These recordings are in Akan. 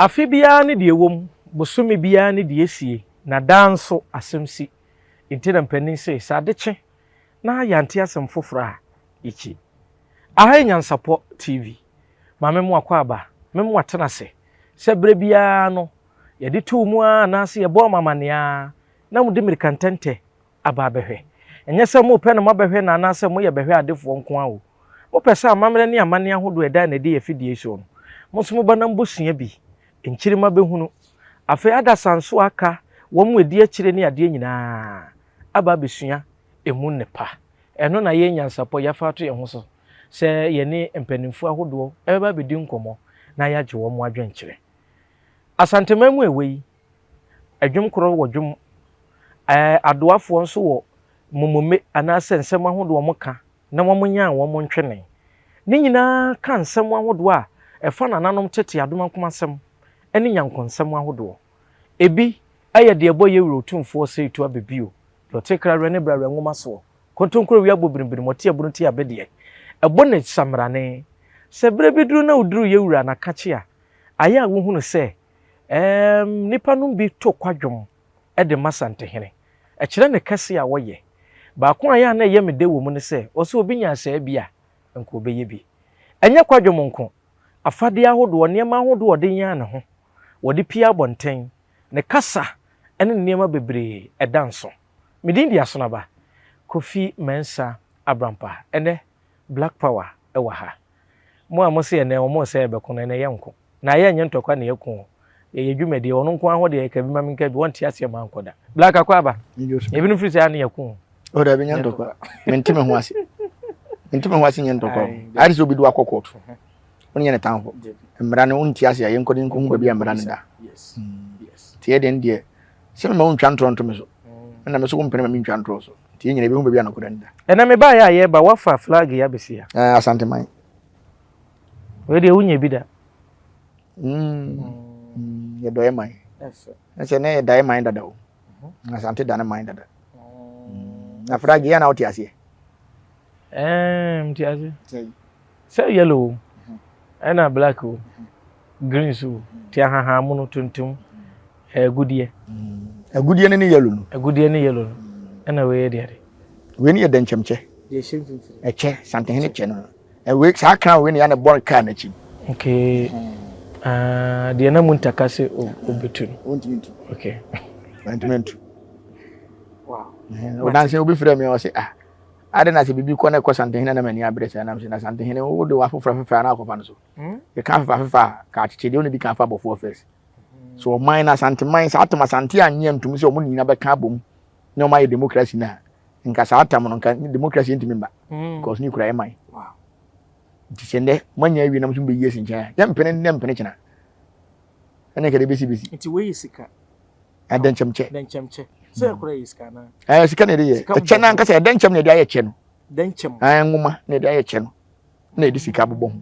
Afe biara ne deɛ ɛwɔ mu, bosome biara ne deɛ ɛsie, na daa nso asɛm si. Nti na mpanin se, sɛ ade kye na yɛante asɛm foforɔ a, yɛkyi. Aha yɛ Nyansapɔ TV. Maame mo akwaaba, me mo atena ase sɛ berɛ biara no yɛde too mu ara anaase yɛbɔɔ mo amaneɛ ara na mode mmirika ntɛntɛ aba abɛhwɛ. Ɛnyɛ sɛ mopɛ na moabɛhwɛ no anaasɛ moyɛ bɛhwɛ adefoɔ nko ara o. Mopɛ sɛ amammerɛ ne amanneɛ ahodoɔ a ɛda no adi yɛ afidie yi soɔ no, mo nso moba na mobɛsua bi, nkyirimma bɛhunu. Afei adasa nso a aka, wɔn a ɛdi akyire ne adeɛ nyinaa aba abɛsua ɛmu nnepa. Ɛno na yɛn nyansapɔ yɛafa ato yɛn ho so sɛ yɛne mpanimfoɔ ahodoɔ bɛba abɛdi nkɔmmɔ na yɛagye wɔn adwenkyerɛ. Asanteman mu ɛwɔ yi, Dwom korɔ wɔ dwom. Ɛɛ adoafoɔ nso wɔ momome anaasɛ nsɛm ahodoɔ a wɔka na wɔnyan wɔn ntwene. Ne nyinaa ka nsɛm ahodoɔ a ɛfa nananom tete adomankomasɛm ne nyankonsɛm ahodoɔ. Ebi yɛ deɛ ɛbɔ Yɛwura Otumfoɔ Osei Abɛbio, deɛ ɔte Krawerɛ ne Brawerɛ nwoma soɔ, Kontonkuro wia bɔ birimbirim, ɔte abunu te abedeɛ, ɛbɔ no samrane. Sɛ berɛ bi duru na woduru Yɛwura Anakakye a, ayɛ a wohunu sɛ Ɛɛm, nnipa nom bi to kwadwom de ma Santehene. Ɛkyerɛ ne kɛse a wɔyɛ. Baako a ɛyɛ a na ɛyɛ me dɛ wɔ mu ne sɛ, ɔse obi nya saa bi a, nka ɔbɛyɛ bi. Ɛnyɛ kwadwom nko, afadeɛ ahodoɔ, nneɛma ahodoɔ a ɔde yan ne ho, wɔde pue abɔnten, ne kasa ne ne nneɛma bebree ɛda nso. Me din de Asonaba Kofi Mensah Abrampah. Ɛnnɛ, Black Power wɔ ha. Mo a mose ɛnnɛ wɔn resɛ yɛbɛko no, ɛnnɛ yɛnko. Na yɛ nyɛ ntɔkwa na yɛko o. Yɛyɛ dwumadie, ɔno nko ara hɔ deɛ ka bi ma menka bi, wɔnte aseɛ ma ankɔ da. Black akɔ aba. Ebinom firi sɛ a ne yɛko o. O dabi nyɛ ntɔkwa. Mente me ho ase. Mente me ho ase nyɛ ntɔkwa o. Ayɛ sɛ obi de wakɔ court. Wo ne yɛ ne tamfo. Mmara no wonte ase a yɛnkɔ ne nkɔhu baabi a mmara no da. Nti yɛ deɛ deɛ sɛ mema wontwa ntorɔ nto me so. Ɛna me so wompene ma mentwa ntorɔ so. Nti yɛn nyina yɛbɛhu baabi a nokorɛ no da. Ɛnɛ mebaeɛ a yɛreba woafa flag yi abɛsi ha. Ɛɛ Asanteman. Wei deɛ wonya bi da. Mm. Mm. Yɛdɔ yɛ man. Ɛsɛ na yɛda yɛ man dada o. Mhm. Asante da ne man dada. Mm. Na frage yɛ na wote aseɛ. Ɛɛ mte ase. Sɛ yellow o. Mhm. Ɛna black o. Mhm. Green so o. Te ahahan mono tuntum. Agudeɛ. Agudeɛ no ne yellow no. Agudeɛ ne yellow no. Ɛna wei yɛ deɛ de. Wei ne yɛ dɛnkyɛmkyɛ. Deɛ ɛhyɛ mfimfini. Ɛkyɛ santehene kyɛ no. Ɛwei saa crown wei na yɛ na ɛbɔ kaa n'akyi. Okay. Ah, deɛ na Muntaka sɛ obetu no. Ontumi ntu. Okay. Ontumi ntu. Wow. Odanse obi frɛ mi ɔse ah ade na sɛ biribi kɔ na ɛkɔ santehene na m'ani abere saa nam sɛ na santehene wo de wafofra fefra na akɔfa no so. Hmm? Yɛka afefa afefa a ka akyekyɛ deɛ ɔne di kan fa abɔfoɔ first. So ɔman no asanteman saa atam asante anyɛ ntom sɛ ɔmo nyina bɛka abom na ɔmo ayɛ democracy no a nka saa atam no nka democracy ntumi mba hmm. because ne kura yɛ man nti sɛ nnɛ moanya awie na mo so mbɛyi asi nkyɛn a yɛmpene nnɛ mpene kyena ɛne nka de bɛsi bɛsi nti wei yɛ sika ɛdɛnkyɛmkyɛ dɛnkyɛmkyɛ sɛ ɛkora yɛ sika anaa ɛɛ sika na yɛde yɛ ɛkyɛ no ankasa ɛdɛnkyɛm na yɛde ayɛ kyɛ no dɛnkyɛm ɛɛ nwoma na yɛde ayɛ kyɛ no na yɛde sika bobɔ ho.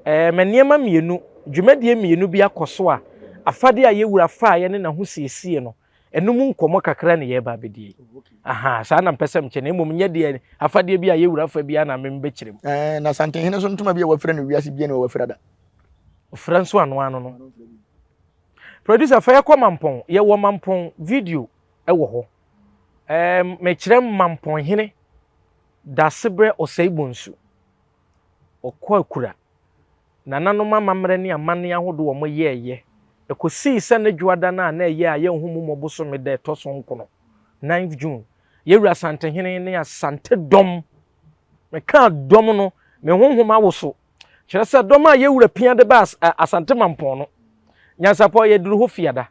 Ɛɛ ma nneɛma mmienu dwumadie mmienu bi akɔ so a afadeɛ a yɛwura faeɛ ne n'ahosiesie no Ɛno mu nkɔmmɔ kakra na yɛreba abɛdi yi. Aha, saa na mpɛ sɛ mekyɛ na mmom nyɛ deɛ afadeɛ bi a yɛwura fa biara na membɛkyerɛ mu. Ɛɛ, na Asantehene nso ntoma bi a wafira no wiase bia na wafira da. Ɔfira nso ano ano no. Producer, fa yɛkɔ Mampɔn. Yɛwɔ Mampɔn video wɔ hɔ. Ɛɛ, mekyerɛ Mampɔnhene Dasebrɛ Ɔsɛe Bonsu. Ɔkɔ akura. Nananom amammerɛ ne amanne ahodoɔ a wɔyɛeɛ kɔsii sɛ ne dwoada no a na ɛyɛ a yɛnhu mu mmɔ bosome da ɛtɔ so nkono, ninth June, Yɛwura Asantehene ne Asante dɔm, mekaa dɔm no, me honhom awoso, kyerɛ sɛ dɔm a Yɛwura pia de baa Asante Mampɔn no, Nyansapɔ yɛduru hɔ Fiada,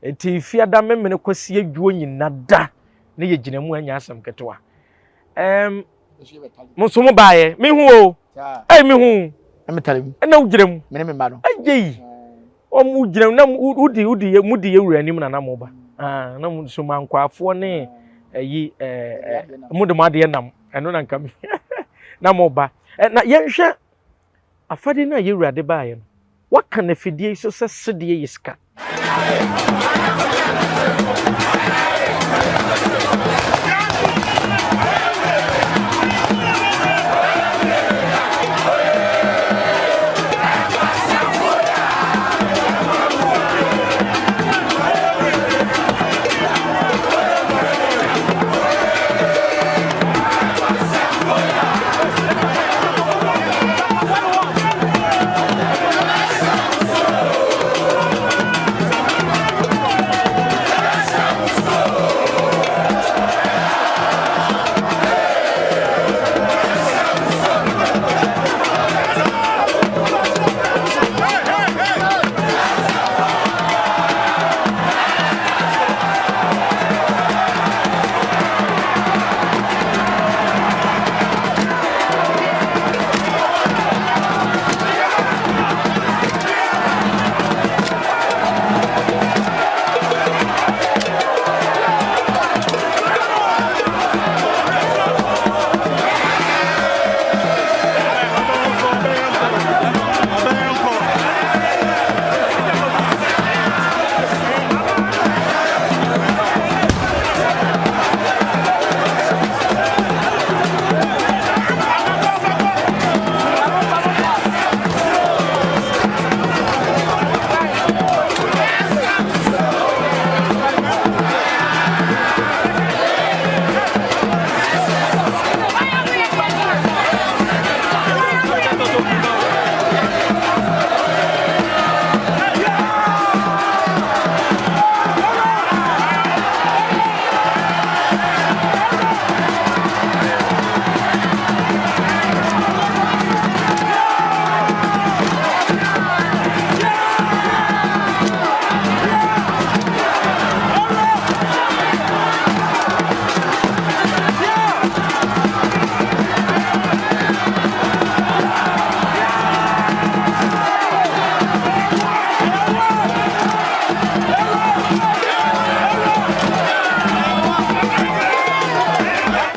Enti Fiada Memene Kwasi Adwuo nyina da ne yɛ gyina mu anya asɛm ketewa. Ɛm, mo nso mo baeɛ, mehu o, ɛy mehu. Ɛna wogyina mu. Ɛyɛ yi. Wɔn wogyina mu na wodi wodi mo di yɛ wura anim na na mo ba. Ah, na mo nso mankwafoɔ ne ɛyi ɛɛ mo de mo adeɛ nam ɛno na nka na mo ba. Na yɛnhwɛ Afade no a yɛn Wura de baeɛ no, wɔaka no afidie yi so sɛ sedeɛ yɛ sika.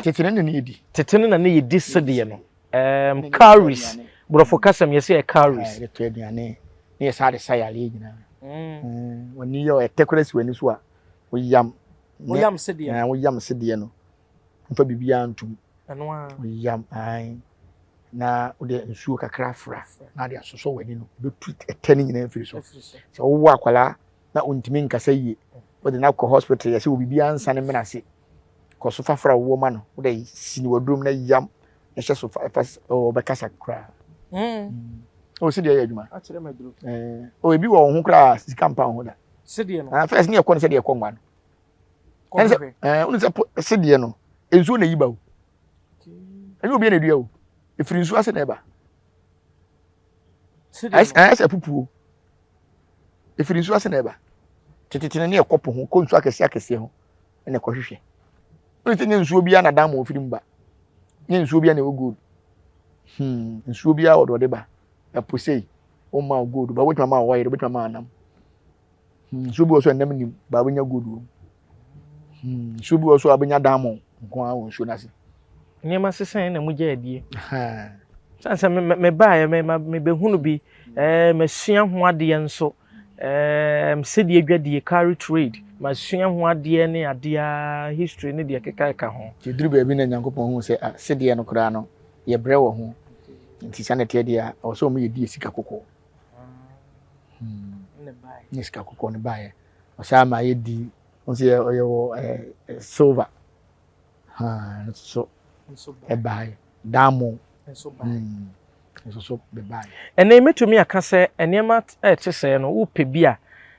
Tete no na ne yɛdi. Tete no na ne yɛdi sedeɛ no. Um, cowries. Borɔfo kasam yɛsɛ yɛ cowries. Yɛde tɔ aduane ne yɛ saa de sa yareɛ nyinaa. Mm. W'ani yɛ ɛtɛ koraa si w'ani so a, woyam. Woyam sedeɛ no. Woyam sedeɛ no. Mfa biribiara ntom. Ɛno ara. Woyam ae na wode nsuo kakra afra na ade asosɔ w'ani no, ɛbɛtu ɛtɛ no nyinaa mfiri so. Sɛ wowɔ akwadaa na ɔntumi nkasa yie, wode no akɔ hospital yɛsɛ wɔ biribiara nsa ne mena ase, kɔ so fafra wowɔ ma no, wode si no w'adurom na yam na hyɛ so fa fa ɔbɛkasa koraa. Mm. O sɛdeɛ ɛyɛ adwuma. Akyerɛ ma duro. O ebi wɔ wo ho koraa sika mpa wo ho da. Sɛdeɛ no. Ah, first ne yɛkɔ no sɛdeɛ ɛkɔ nwa no. Ɛne sɛ wone sɛ sedeɛ no nsuo na ɛyi ba o. Ɛnyɛ obi na ɛdua o. Ɛfiri nsuo ase na ɛba. Ayɛ sɛ pupuo. Ɛfiri nsuo ase na ɛba. Tetete no ne ɛkɔ po ho, kɔ nsuo akɛseɛ akɛseɛ ho ɛna ɛkɔhwehwɛ. Wone sɛ nyɛ nsuo biara na dan ma ɔfiri mu ba. Nyɛ nsuo biara na ɛwɔ gold. Hmm, nsuo biara wɔ deɛ ɔde ba. Ɛpo sei, womma wo gold ba, wobɛtumi ama wo oil, wobɛtumi ama anam. Hmm, nsuo bi wɔ so a nam nim, baa wobɛnya gold wɔ mu. Hmm, nsuo bi wɔ so a wobɛnya diamond nko ara wɔ nsuo no ase. Nneɛma sesan na mogya adie. Sane sɛ mebaeɛ mebɛhunu bi, eh, masua ho adeɛ nso, eh, sɛdeɛ adwadie, carry trade, masua ho adeɛ ne adeɛ history ne deɛ keka ɛka ho. Nti ɛduru baabi na Nyankopɔn hu sɛ ah, sedeɛ no koraa no yɛbrɛ wɔ ho, nti saa na ɛteɛ deɛ a, ɛwɔ sɛ wɔn yɛdi sika kɔkɔɔ. Ne sika kɔkɔɔ no baeɛ. Ɔsan ma yɛdi, wɔn sɛ yɛwɔ silver, ɛno nso so ɛbaeɛ. Diamond nso so bɛbaeɛ. Ɛnnɛ yi mɛtumi aka sɛ nneɛma a ɛte sɛɛ no wopɛ bi a,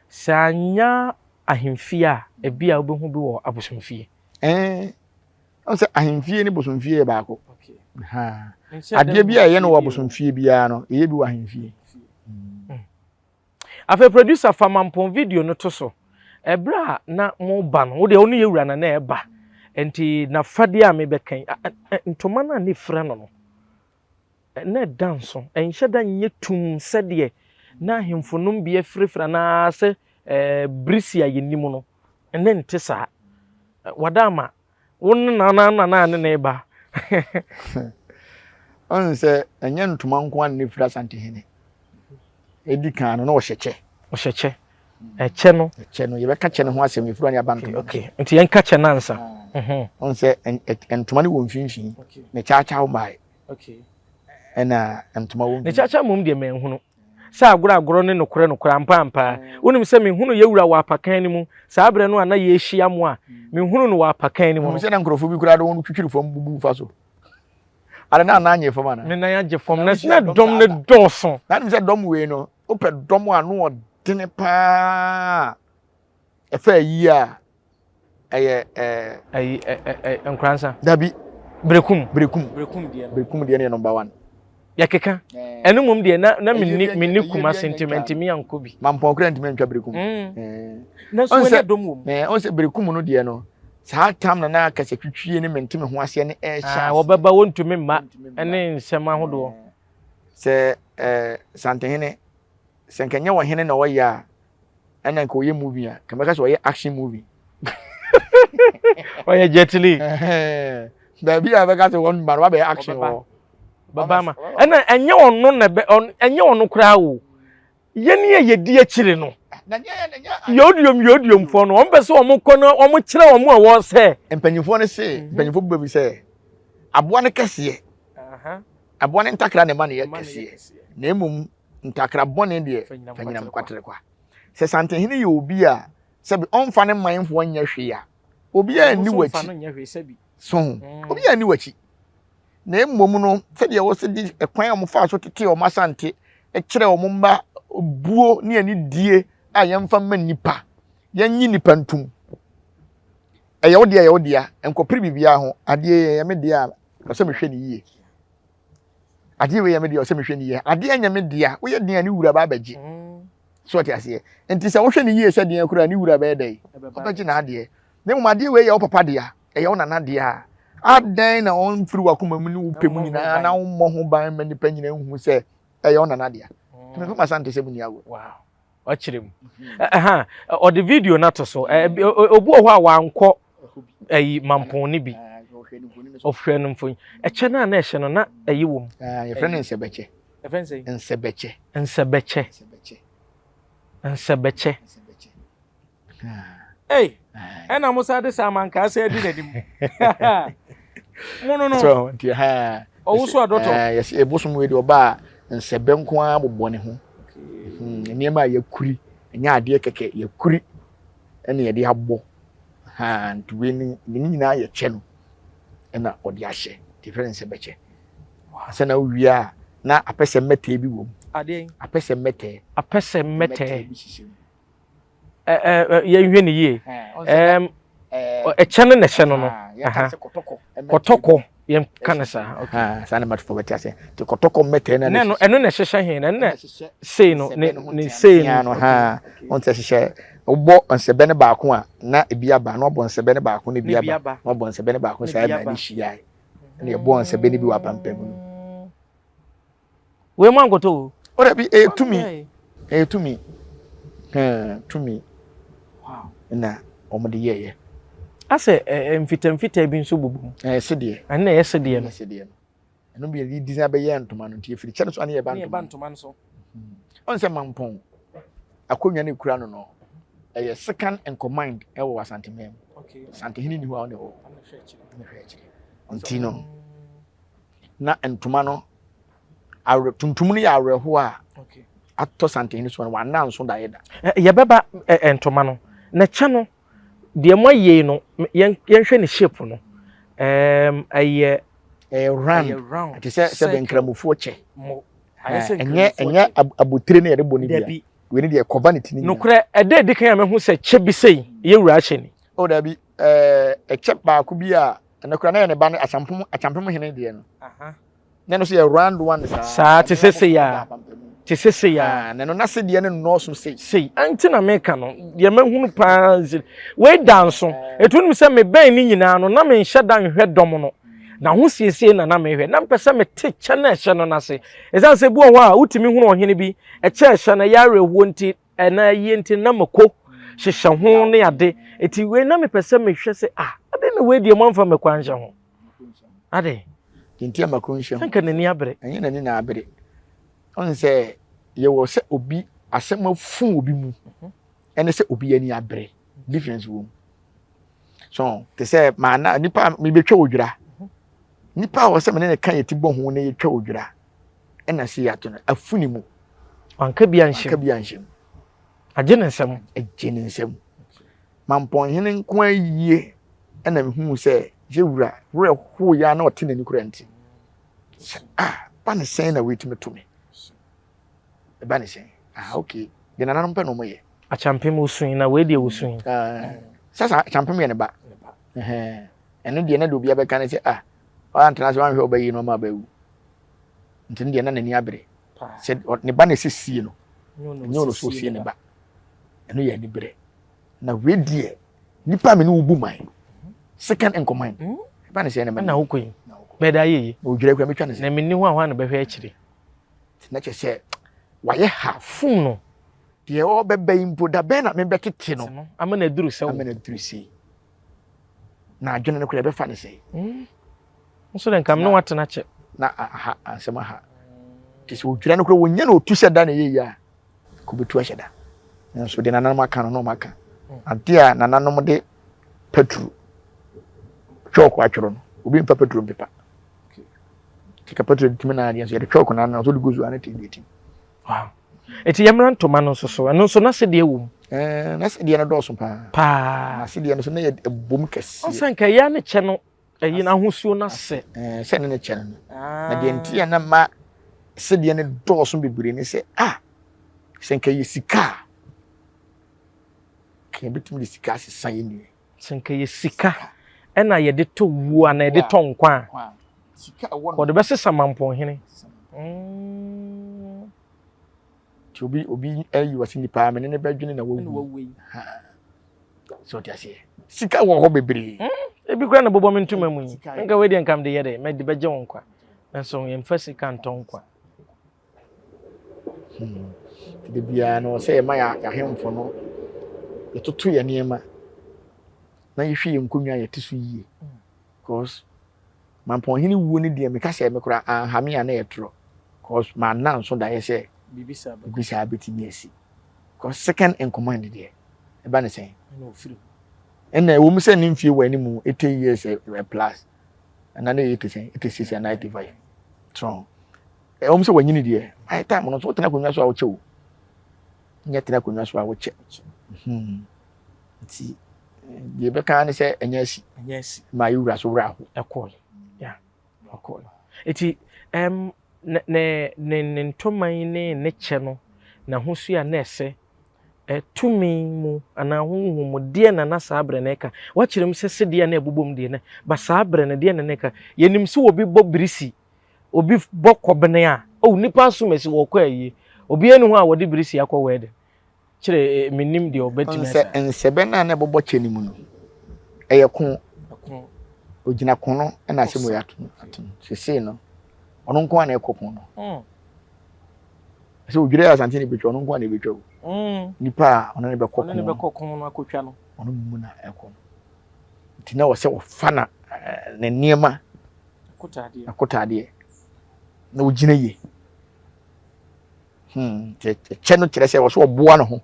sɛ annya ahemfie a, ebia wobɛhu bi wɔ abosomfie. Ɛɛ, Ɔn sɛ ahemfie ne bosomfie yɛ baako. Adeɛ bi a ɛyɛ no wɔ abosomfie biara no, ɛyɛ bi wɔ ahemfie. Mm. Afei producer fa mampɔn video no to so. Ɛberɛ a na mo ba no, wo deɛ wo ne yɛwura na na ɛba. Nti n'afadeɛ a mebɛka yi, ntoma no a ne fira no no, na ɛda nso. Ɛnhyɛ da nyɛ tumm sɛdeɛ na ahemfo nom bi afirafira anaasɛ birisi a yɛnim no, ne nte saa. Wada ama wo ne nana nana ne ne ba. Ɔn sɛ ɛnyɛ ntoma nko ara na efira Asantehene. Edi kan no na ɔhyɛ kyɛ. Ɔhyɛ kyɛ. Ɛkyɛ no. Ɛkyɛ no yɛbɛka kyɛ no ho asɛm efiri ne aba ntoma. Okay. Nti yɛnka kyɛ no ansa. Ɔn sɛ ntoma no wɔ mfimfini. Ne kyaakyaa mmae. Okay. Ɛna ntoma wɔ mfimfini. Ne kyaakyaa mmom deɛ manhunu. Sɛ agorɔ agorɔ ne nokorɛ nokorɛ ampa ampa. Wonim sɛ mehunu yɛwura wɔ apakan no mu saa berɛ no a na yɛrehyia mo a mehunu no wɔ apakan no mu no. Sɛ na nkurɔfoɔ bi koraa de wɔn twitwiri fam bubu fa so. Ade na anan nye fam ana? Ne nan agye fam na na dɔm no dɔɔso. Na nim sɛ dɔm wei no wopɛ dɔm a no ɔdene paa ɛfɛ ayi a ɛyɛ ɛɛ. Ayi ɛ ɛ ɛ nkoransa. Dabi. Berekum. Berekum. Berekum deɛ no. Berekum deɛ no yɛ number one. Yɛkeka. Ɛno mmom deɛ na na menni menni Kumasi nti mantumi ankɔ bi. Mampɔn koraa ntumi antwa Berekum. Na nso ɛnyɛ dɔm wɔ mu. Ɛɛ ɔn sɛ Berekum no deɛ no saa tam na na akasatwitwie ne mente me ho aseɛ ne ɛɛhyɛ ase. Wɔbɛba wɔntumi mma ɛne nsɛm ahodoɔ. Sɛ ɛɛ Santehene sɛ nka nyɛ ɔhene na ɔyɛ a ɛna nka ɔyɛ movie a nka mɛka sɛ ɔyɛ action movie. Ɔyɛ Jet Li. Baabi a bɛka sɛ wɔn ba no wabɛyɛ action wɔ. Bɛba ama ɛna ɛnyɛ ɔno na ɛbɛ ɛnyɛ ɔno koraa o yɛn a yɛdi akyire no yɛodiom yɛodiomfoɔ no wɔn pɛ sɛ wɔn kɔ na wɔn kyerɛ wɔn a wɔn sɛ. Mpanyinfoɔ no se mpanyinfoɔ bu baabi sɛ aboa no kɛseɛ aboa no ntakra na ɛma no yɛ kɛseɛ na mmom ntakra bɔne deɛ fanyinam kwaterekwa. Sɛ Santehene yɛ obi a sɛbi ɔmfa ne manfoɔ nyɛ hwee a obiara nni w'akyi so ho obiara nni w'akyi. Na mmom no, sɛdeɛ wɔsi de ɛkwan a wɔfaa so tetee wɔn asante kyerɛ wɔn mma buo ne anidie a yɛmfa mma nnipa, yɛnye nnipa ntum. Ɛyɛ wo deɛ, ɛyɛ wo dea, nkɔpere biribiara ho. Adeɛ yi ɛyɛ me dea a, ɛsɛ sɛ mehwɛ no yie. Adeɛ wei yɛ me dea, ɛsɛ sɛ mehwɛ no yie. Adeɛ nyɛ me dea, woyɛ den a ne wura ba abɛgye. So ɔte aseɛ. Nti sɛ wohwɛ no yie sɛ deɛ koraa ne wura bɛyɛ dɛn? Ɔbɛgye n'adeɛ. Na mmom adeɛ wei yɛ wo papa dea, ɛyɛ wo nana dea a, adɛn na ɔmfiri w'akoma mu ne wo pɛ mu nyinaa na wommɔ ho ban ma nnipa nyinaa nhu sɛ ɛyɛ wo nana dea? Nti mefa m'asante sɛ mu nni agorɔ. Wow. Ɔkyerɛ mu. Ɛha, ɔde video no ato so. Obi wɔ hɔ a wankɔ ɛyi mampɔn no bi. Ɔhwɛ no mfonini. Ɛkyɛ no a na ɛhyɛ no na ɛyi wɔ mu. Yɛfrɛ no nsɛbɛkyɛ. Nsɛbɛkyɛ. Nsɛbɛkyɛ. Nsɛbɛkyɛ. Ei, ɛna mo sa de saa amankaa sɛ adi n'anim. Mo no no. So, nti ha. Ɔwo so adɔtɔ. Yɛsɛ ebosom wei deɛ ɔba a nsɛbɛ nko ara bobɔ ne ho. Hmm, nneɛma a yɛkuri, ɛnyɛ adeɛ kɛkɛ, yɛkuri ɛna yɛde abɔ. Ha, nti wei ne ne nyinaa yɛ kyɛ no ɛna ɔde ahyɛ. Nti yɛfrɛ no nsɛbɛkyɛ. Sɛ na wowie a na apɛsɛ mmɛtɛɛ bi wɔ mu. Adeɛ. Apɛsɛ mmɛtɛɛ. Apɛsɛ mmɛtɛɛ. bi hyehyɛ mu. Yɛnhwɛ no yie. Ɛkyɛ no na ɛhyɛ no no. Kɔtɔkɔ yɛnka no saa. Saa na matofo bɛte ase. Nti kɔtɔkɔ mmɛtɛɛ na ɛno ɛno na ɛhyehyɛ he na ɛno na sei no ne ne sei no. Wɔn sɛ hyehyɛ wobɔ nsɛbɛ no baako a na ebi aba na wabɔ nsɛbɛ no baako na ebi aba na wabɔ nsɛbɛ no baako saa na ne hyia na yɛbɔ nsɛbɛ no bi wɔ apampam no. Wei mu ankɔtɔ o. O dabi ɛyɛ tumi ɛyɛ tumi hɛn tumi na wɔn de yɛɛyɛ. Asɛ ɛɛ mfitamfitaa bi nso bobɔ mu. Ɛyɛ sedeɛ. Ɛno na ɛyɛ sedeɛ no. Ɛyɛ sedeɛ no. Ɛno bi yɛde design bɛyɛ ntoma no nti efiri kyɛ no so ana yɛba ntoma no so. Ɔn sɛ mampɔn akonnwa no ekura no no ɛyɛ second in command ɛwɔ Asanteman mu. Asantehene ni hɔ a ɔne hɔ. Ɔne hwɛ akyire. Nti no. na ntoma no awerɛ tuntum no yɛ awerɛhoɔ a atɔ santehene so no wanna nso daeɛ da. Yɛbɛba ntoma no na kyɛ no deɛ mo ayie no yɛnhwɛ ne shape no ɛyɛ ɛyɛ round te sɛ sɛ bɛnkramofoɔ kyɛ ɛnyɛ ɛnyɛ abotire no yɛde bɔ no bia wei ne deɛ kɔba ne ti ne nyinaa. Nokorɛ ɛda edi kan a mehu sɛ kyɛ bi sei yɛ wura ahyɛ ni. O dabi ɛɛ ɛkyɛ baako bi a Ɛno koraa na yɛ ne ba no Akyampo Akyampem hene deɛ no. Na ɛno nso yɛ round one saa. Saa te sɛ sei a. Te sɛ sei a. Na ɛno n'ase deɛ no nnɔɔso sei. Sei ɛnti na meka no deɛ mahunu paa nsi wei da nso etu nim sɛ mebɛn ne nyinaa no na menhyɛ da nhwɛ dɔm no na ho siesie na na mehwɛ na mpɛ sɛ mete kyɛ na ɛhyɛ no n'ase ɛsiane sɛ bi wɔ hɔ a wotumi hunu ɔhene bi ɛkyɛ ɛhyɛ no ɛyɛ awerɛhoɔ nti Ɛna ayie nti na mako hyehyɛ ho ne ade. Eti wei na mepɛ sɛ mehwɛ sɛ ah ade na wei deɛ moamfa mako anhyɛ ho. Ade. Deɛ nti a mako nhyɛ ho. Nka n'ani abere. Ɛnyɛ n'ani na abere. Ɔn sɛ yɛwɔ sɛ obi asɛm afu obi mu ɛne sɛ obi ani abere. Difference wɔ mu. So te sɛ maa na nipa mebɛtwa odwira. Nipa a wɔ sɛ me ne ne ka yɛ ti bɔ ho na yɛtwa odwira. ɛna sei ato no afu ne mu. Wanka bi anhyɛ mu. Wanka bi anhyɛ mu. Agye ne nsam. Agye ne nsam. Mampɔnhene nko ara yie ɛna mehuu sɛ yɛwura werɛ hoo yɛ na ɔte n'ani kora nti. Sɛ ah ba ne sɛn na weitumi to me. Ɛba ne sɛn. Ah okay. Deɛ nananom pɛ na wɔyɛ. Akyampem osui na wei deɛ osui. Sɛ sɛ akyampem yɛ ne ba. Ɛno deɛ na deɛ obiara bɛka ne sɛ ah wantena ase wanhwɛ ɔbɛyi no ama abɛwu. Nti no deɛ na n'ani abere sɛ ne ba na ɛsɛ sie no, ɛnyɛ ɔno so ɔsie ne ba. Ɛno yɛ anibere. Na wei deɛ nipa a me ne wo bu man second in command hmm? ɛba ne sɛ ɛna na wokɔ yi bɛda ayɛ yi na odwira kura metwa ne sɛ na menni hɔ a hɔ a na bɛhwɛ akyire na kyɛ sɛ wayɛ ha fun no deɛ ɔbɛba yi mpo da bɛn na mebɛtete no ama na aduru sɛ ama na aduru sei na adwene no kora ɛbɛfa ne sɛ hmm? Nso de nka me ne watena kyɛ. Na aha ansɛm aha. Te sɛ odwira no kora wɔnya na otu hyɛ da na ɛyɛ yie a, ka obetu ahyɛ da. Nanso deɛ nananom aka no na wɔn aka. Adeɛ a nananom de petro chalk atwerɛ no, obi mfa petro mpepa. Te ka petro de tumi na adeɛ nso yɛde chalk na ano nso de gu so a na tim deɛ tim. Wow. Eti yɛmmra ntoma no nso so, ɛno nso n'asedeɛ wɔ mu. Ɛɛ n'asedeɛ no dɔɔso paa. Paa. N'asedeɛ no nso na yɛ ɛbom kɛseɛ. Ɔsɛ nka ɛyɛ ne kyɛ no ɛyi n'ahosuo no ase. Ɛɛ sɛ ne ne kyɛ no no. Na deɛ nti a na ma sedeɛ no dɔɔso bebree ne sɛ ah sɛ nka yɛ sika a nka yɛbɛtumi de sika asesa yɛ nua. Sɛ nka yɛ sika ɛna yɛde tɔ wuo anaa yɛde tɔ nkwa a wɔde bɛsesa mampɔnhene. Mm. Nti obi obi ayi wɔ sɛ nipa me ne ne bɛdwene na wawu. yi. So ɔte aseɛ. Sika wɔ hɔ bebree. Hmm, ebi kura na bobɔ me ntoma mu yi. Nka wei deɛ nka mede yɛ dɛ, mede bɛgye wo nkwa. Nanso yɛmfa sika ntɔ nkwa. Hmm. Da biara no sɛ yɛma yɛ ahemfo no yɛtoto yɛ nneɛma na yɛhwɛ yɛn nkonnwa a yɛte so yie. Because Mampɔnhene wuo no deɛ meka sɛ me koraa anha me a na ɛyɛ torɔ cause manna nso daeɛ sɛ biribi saa bɛtumi asi cause second in command deɛ ɛba ne sɛn ɛna ɛwɔ mu sɛ ne mfie wɔ anim 80 years eh, eh, plus ɛna ne yɛ 80 sɛn 86 anaa 85 so ɛwɔ mu sɛ wanyini deɛ ayɛ time no nso wotena akonnwa so a wokyɛ o nyɛ tena akonnwa so a wokyɛ hmm. Nti deɛ ɛbɛka ne sɛ ɛnyɛ asi. Ɛnyɛ asi. Ma yɛ wura so wura aho. Ɛkɔɔ ya ɔkɔɔ. Nti ɛm ne ne ne ne ntoma yi ne ne kyɛ no n'ahosuo a na ɛsɛ tumi mu anaa honhom mu deɛ na na saa berɛ no ɛka. Wakyerɛ mu sɛ sedeɛ na ɛbobɔ mu deɛ na ba saa berɛ no deɛ na na ɛka. Yɛnim sɛ obi bɔ birisi, obi bɔ kɔbene a, oh nipa asom asi wɔkɔ ayie. Obiara ni hɔ a wɔde birisi akɔ wɛɛden. Kyerɛ eh, mennim deɛ ɔbɛtumi asa. Sɛ nsɛbɛ no a na ɛbobɔ kyɛ no mu no, ɛyɛ ko. Ogyina ko no na asɛm wei ato ato no. Sesei no, ɔno nko ara na ɛkɔ ko no. Mm. Sɛ odwira yɛ asante na ebetwa, ɔno nko ara na ebetwa o. Mm. Nipa a ɔno ne bɛkɔ ko. Ɔno ne bɛkɔ ko no akotwa no. Ɔno mu na ɛkɔ no. Nti na ɔsɛ ɔfa na eh, ne nneɛma. Akotaadeɛ. Akotaadeɛ. Na ogyina yie. Hmm, kyɛ no kyerɛ sɛ ɔsɛ ɔboa ne ho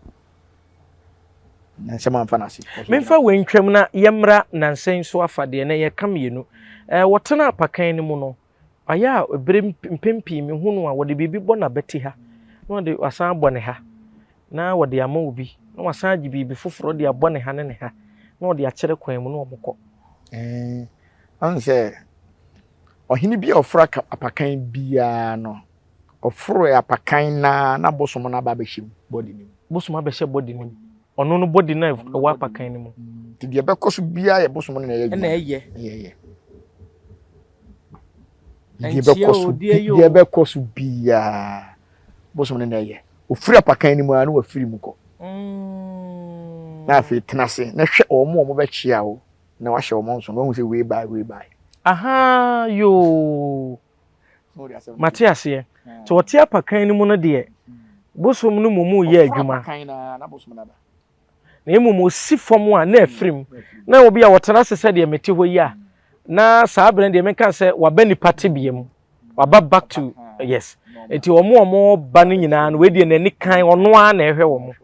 na nsɛm amfa no ase. Memfa wei ntwam na yɛmmra nnansa yi so afa deɛ na yɛka mmienu. Eh, wɔtena apakan no mu no, ayɛ a bere mpɛn pii mehu no a wɔde biribi bɔ n'abati ha na wɔde wasan abɔ ne ha na wɔde ama obi na wasan agye biribi foforɔ de abɔ ne ha ne ne ha na wɔde akyerɛ kwan mu na wɔkɔ. Eh, ɔn sɛ ɔhene bi a ɔforo apakan biara no Ɔforoe apakan no ara na bosom no aba abɛhyɛ mu, body no mu. Bosom abɛhyɛ body no mu. Ɔno no body no a ɛwɔ apakan no mu. Nti deɛ ɛbɛkɔ so biara yɛ bosom no na ɛyɛ adwuma. Ɛna ɛyɛ. Ɛyɛ ɛyɛ. Deɛ ɛbɛkɔ so deɛ ɛbɛkɔ so biara bosom no na ɛyɛ. Ofiri apakan no mu ara na wafiri mu kɔ. Mm. Na afei tena ase na hwɛ wɔn a wɔbɛkyea wo na wahyɛ wɔn nso na wahu sɛ wei bae wei bae. Aha yoo. Mate aseɛ. Nti ɔte apakan no mu no deɛ, bosom no mmom reyɛ adwuma. Na mmom ɔsi fam a na afiri mu. Na obi a ɔtena ase sɛdeɛ mete hɔ yi a, na saa berɛ no deɛ menka sɛ waba nipa tebea mu. Waba back to, yes. Nti wɔn a wɔba no nyinaa no, wei deɛ n'ani kan, ɔno ara na ɛhwɛ wɔn.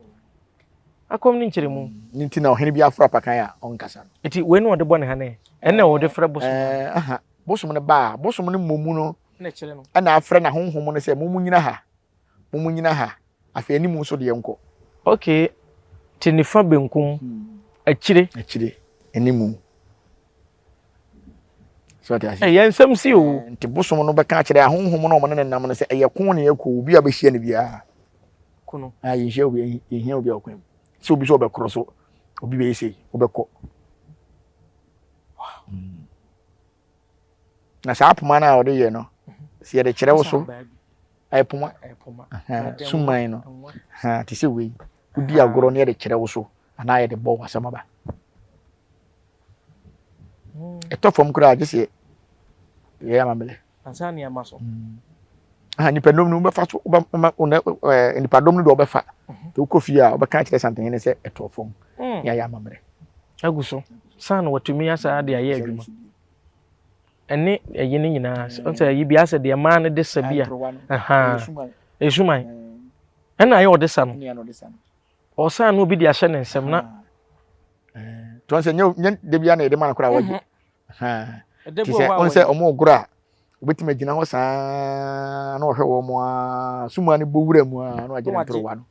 Akɔm ne nkyerɛmu. Ne nti na ɔhene bi aforo apakan a ɔnkasa no. Nti wei na ɔde bɔ ne ha ne? Ɛnna ɔde frɛ bosom. Ɛɛ, Bosom no ba a, bosom no mmom no na afrɛ n'ahonhom no sɛ, Mommunyina ha, mommunyina ha, afei anim nso deɛ nkɔ. Okay, te nifa benkum, akyire. Akyire, animu. So ɔte ase. Ɛyɛ nsɛm si o. Nti bosom no bɛka akyerɛ ahonhom no a wɔne ne nam no sɛ ɛyɛ ko na yɛkɔ, obi a bɛhyia no biara. Ko no. Ah, yɛnhyia obi, yɛhia obi a ɔkwan mu. Sɛ obi sɛ ɔbɛkorɔ so, obi bɛyɛ sei, wobɛkɔ. Wow. Mm. Na saa poma no a ɔde yɛ no, sɛ yɛde kyerɛ wo so, ɛyɛ poma, suman no, te sɛ wei, wodi agorɔ no yɛde kyerɛ wo so, anaa yɛde bɔ w'asɛm aba. Hmm. Ɛtɔ fam koraa gye sɛ yɛyɛ amammerɛ. Ansa ne ama so. Hmm. Ah, nipadɔm no wobɛfa so wobɛma nipadɔm no deɛ wɔbɛfa. Mhm. Nti wokɔ fie a wobɛka akyerɛ santehene sɛ ɛtɔ fam. Hmm. Ne ayɛ amammerɛ. Agu so. San na watumi asa de ayɛ adwuma. Ɛne ɛyi no nyinaa. Sɛ ɛyi bi asɛ deɛ mmaa no de sa bi a. Esuman. Ɛna ayɛ ɔde sa no. Ɔsan na obi de ahyɛ ne nsam na. Tɔn sɛ nyɛ nyɛ de bi a na yɛde ma no koraa wɔgye. Ti sɛ ɔn sɛ ɔmo goro a obetumi agyina hɔ saa na ɔhwɛ wɔn a suma no bɔ wura mu a na wagye ne ntorowa no.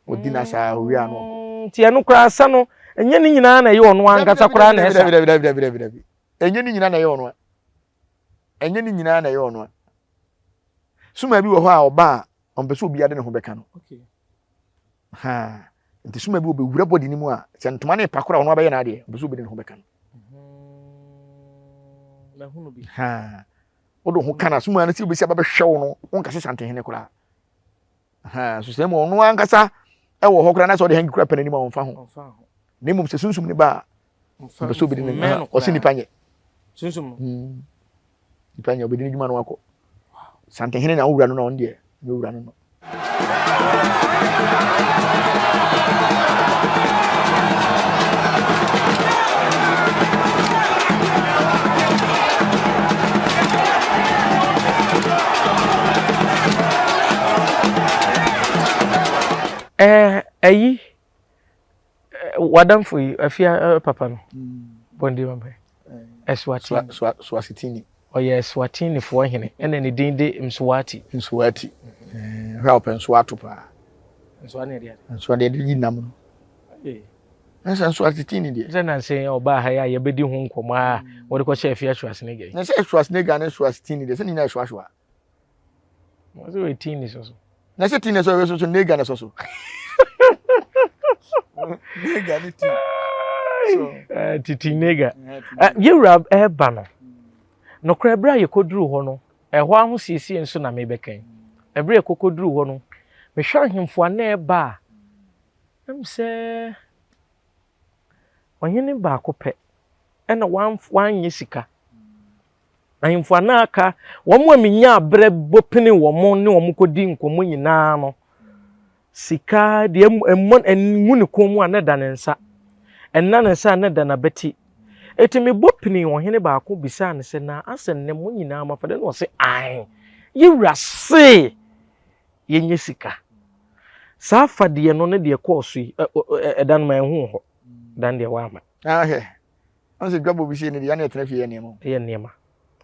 Ɔdi na saa owie a na ɔkɔ. Nti ɛno koraa sa no ɛnyɛ ne nyinaa na ɛyɛ ɔno ankasa koraa na ɛsa. Dabi dabi dabi dabi dabi. Ɛnyɛ ne nyinaa na ɛyɛ ɔno a. Ɛnyɛ ne nyinaa na ɛyɛ ɔno a. Suma bi wɔ hɔ a ɔba a ɔmpɛ sɛ obiara de ne ho bɛka no. Ha. Nti suma bi ɔbɛwura bɔdi no mu a sɛ ntoma no repa koraa ɔno abɛyɛ n'adeɛ ɔmpɛ sɛ obi de ne ho bɛka no. Ha. Wode ho ka na suma no sɛ obɛsi aba bɛhwɛ wo no wonkase santehene koraa. So sɛ mu ɔno ankasa ɛwɔ hɔ koraa na sɛ ɔde hanki koraa pɛ n'anim a ɔmfa ho. Na mmom sɛ sunsum ne ba a ɔmpɛ sɛ obɛdi ne ɔse nipa nyɛ. Sunsum no. Hmm. Nipa nyɛ obɛdi ne dwuma no akɔ. Santehene na owura no na ɔno deɛ nyɛ owura no no. Ɛɛ ɛyi wadamfo yi afia papa no bɔndi ma bɛ Eswatini. Swasitini. Ɔyɛ Eswatinifoɔ hene ɛna ne din de Mswati. Mswati. Hwɛ a ɔpɛ nsoa ato paa. Nsoa ne ɛdeɛ. Nsoa deɛ ɛde yi nam no. Ɛsɛ Eswatini deɛ. Sɛ nansa yi ɔbaa ha yi a yɛbɛdi ho nkɔmmɔ a wɔde kɔhyɛ afia Schwarzenegger yi. Na sɛ Schwarzenegger ne Swasitini deɛ sɛ ne nyinaa yɛ soasoa. Wɔn sɛ wɔyɛ tini so so. Na sɛ tini sɔ so so nega na sɔ so. Nega ne tini. So. Titi nega. Yɛwura ɛreba no. Nokorɛ berɛ a yɛkɔduru hɔ no, ɛhɔ ahosiesie nso na mebɛka yi. Ɛberɛ a yɛkɔkɔduru hɔ no, mehwɛ ahemfo a na ɛreba a, na me sɛ ɔhene baako pɛ ɛna wanyɛ sika. Ahemfo a na aka, wɔn a minyaa berɛ bɔ pene wɔn ne wɔn kɔdi nkɔmmɔ nyinaa no, sika deɛ ɛmmɔ ɛngu ne kɔn mu a na ɛda ne nsa, ɛnna ne nsa a na ɛda n'abati. Eti mebɔ pene ɔhene baako bisaa no sɛ, na asɛ nnɛ mo nyinaa mo afɔde? Na ɔse, ae, yɛwura se yɛnyɛ sika. Saa afadeɛ no ne deɛ ɛkɔɔ so yi, ɛda no ma ɛho wɔ hɔ, dan deɛ wama. Ahwɛ, Ɔn sɛ dwabɔ bi sei no deɛ yɛne yɛtena fie yɛ nneɛma o. Yɛ nneɛma.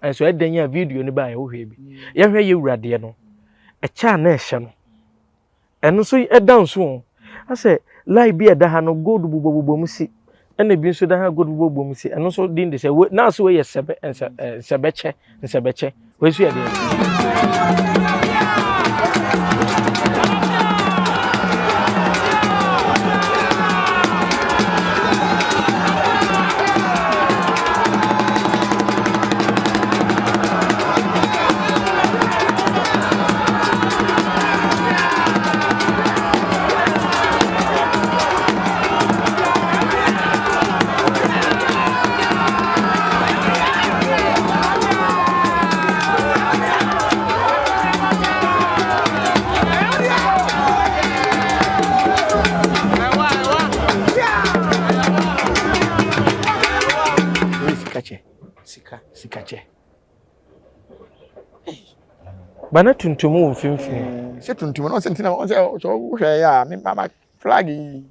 Ɛnso ɛdɛn yɛ a video no baeɛ wohwɛ bi. Yɛhwɛ yɛ wura deɛ no. Ɛkyɛ a na ɛhyɛ no. Ɛno nso ɛda nso o. Asɛ line bi a ɛda ha no gold bobɔbobɔ mu si. Ɛna ebi nso da ha gold bobɔbobɔ mu si. Ɛno nso din de sɛ na ase wei yɛ sɛbɛ nsɛ nsɛbɛkyɛ nsɛbɛkyɛ. Wei nso yɛ deɛ. Sikakyɛ. Bana tuntum wɔ mfimfini. Sɛ tuntum no ɔsɛ ntina ɔsɛ sɛ wohwɛ yɛ a me mama flag yi.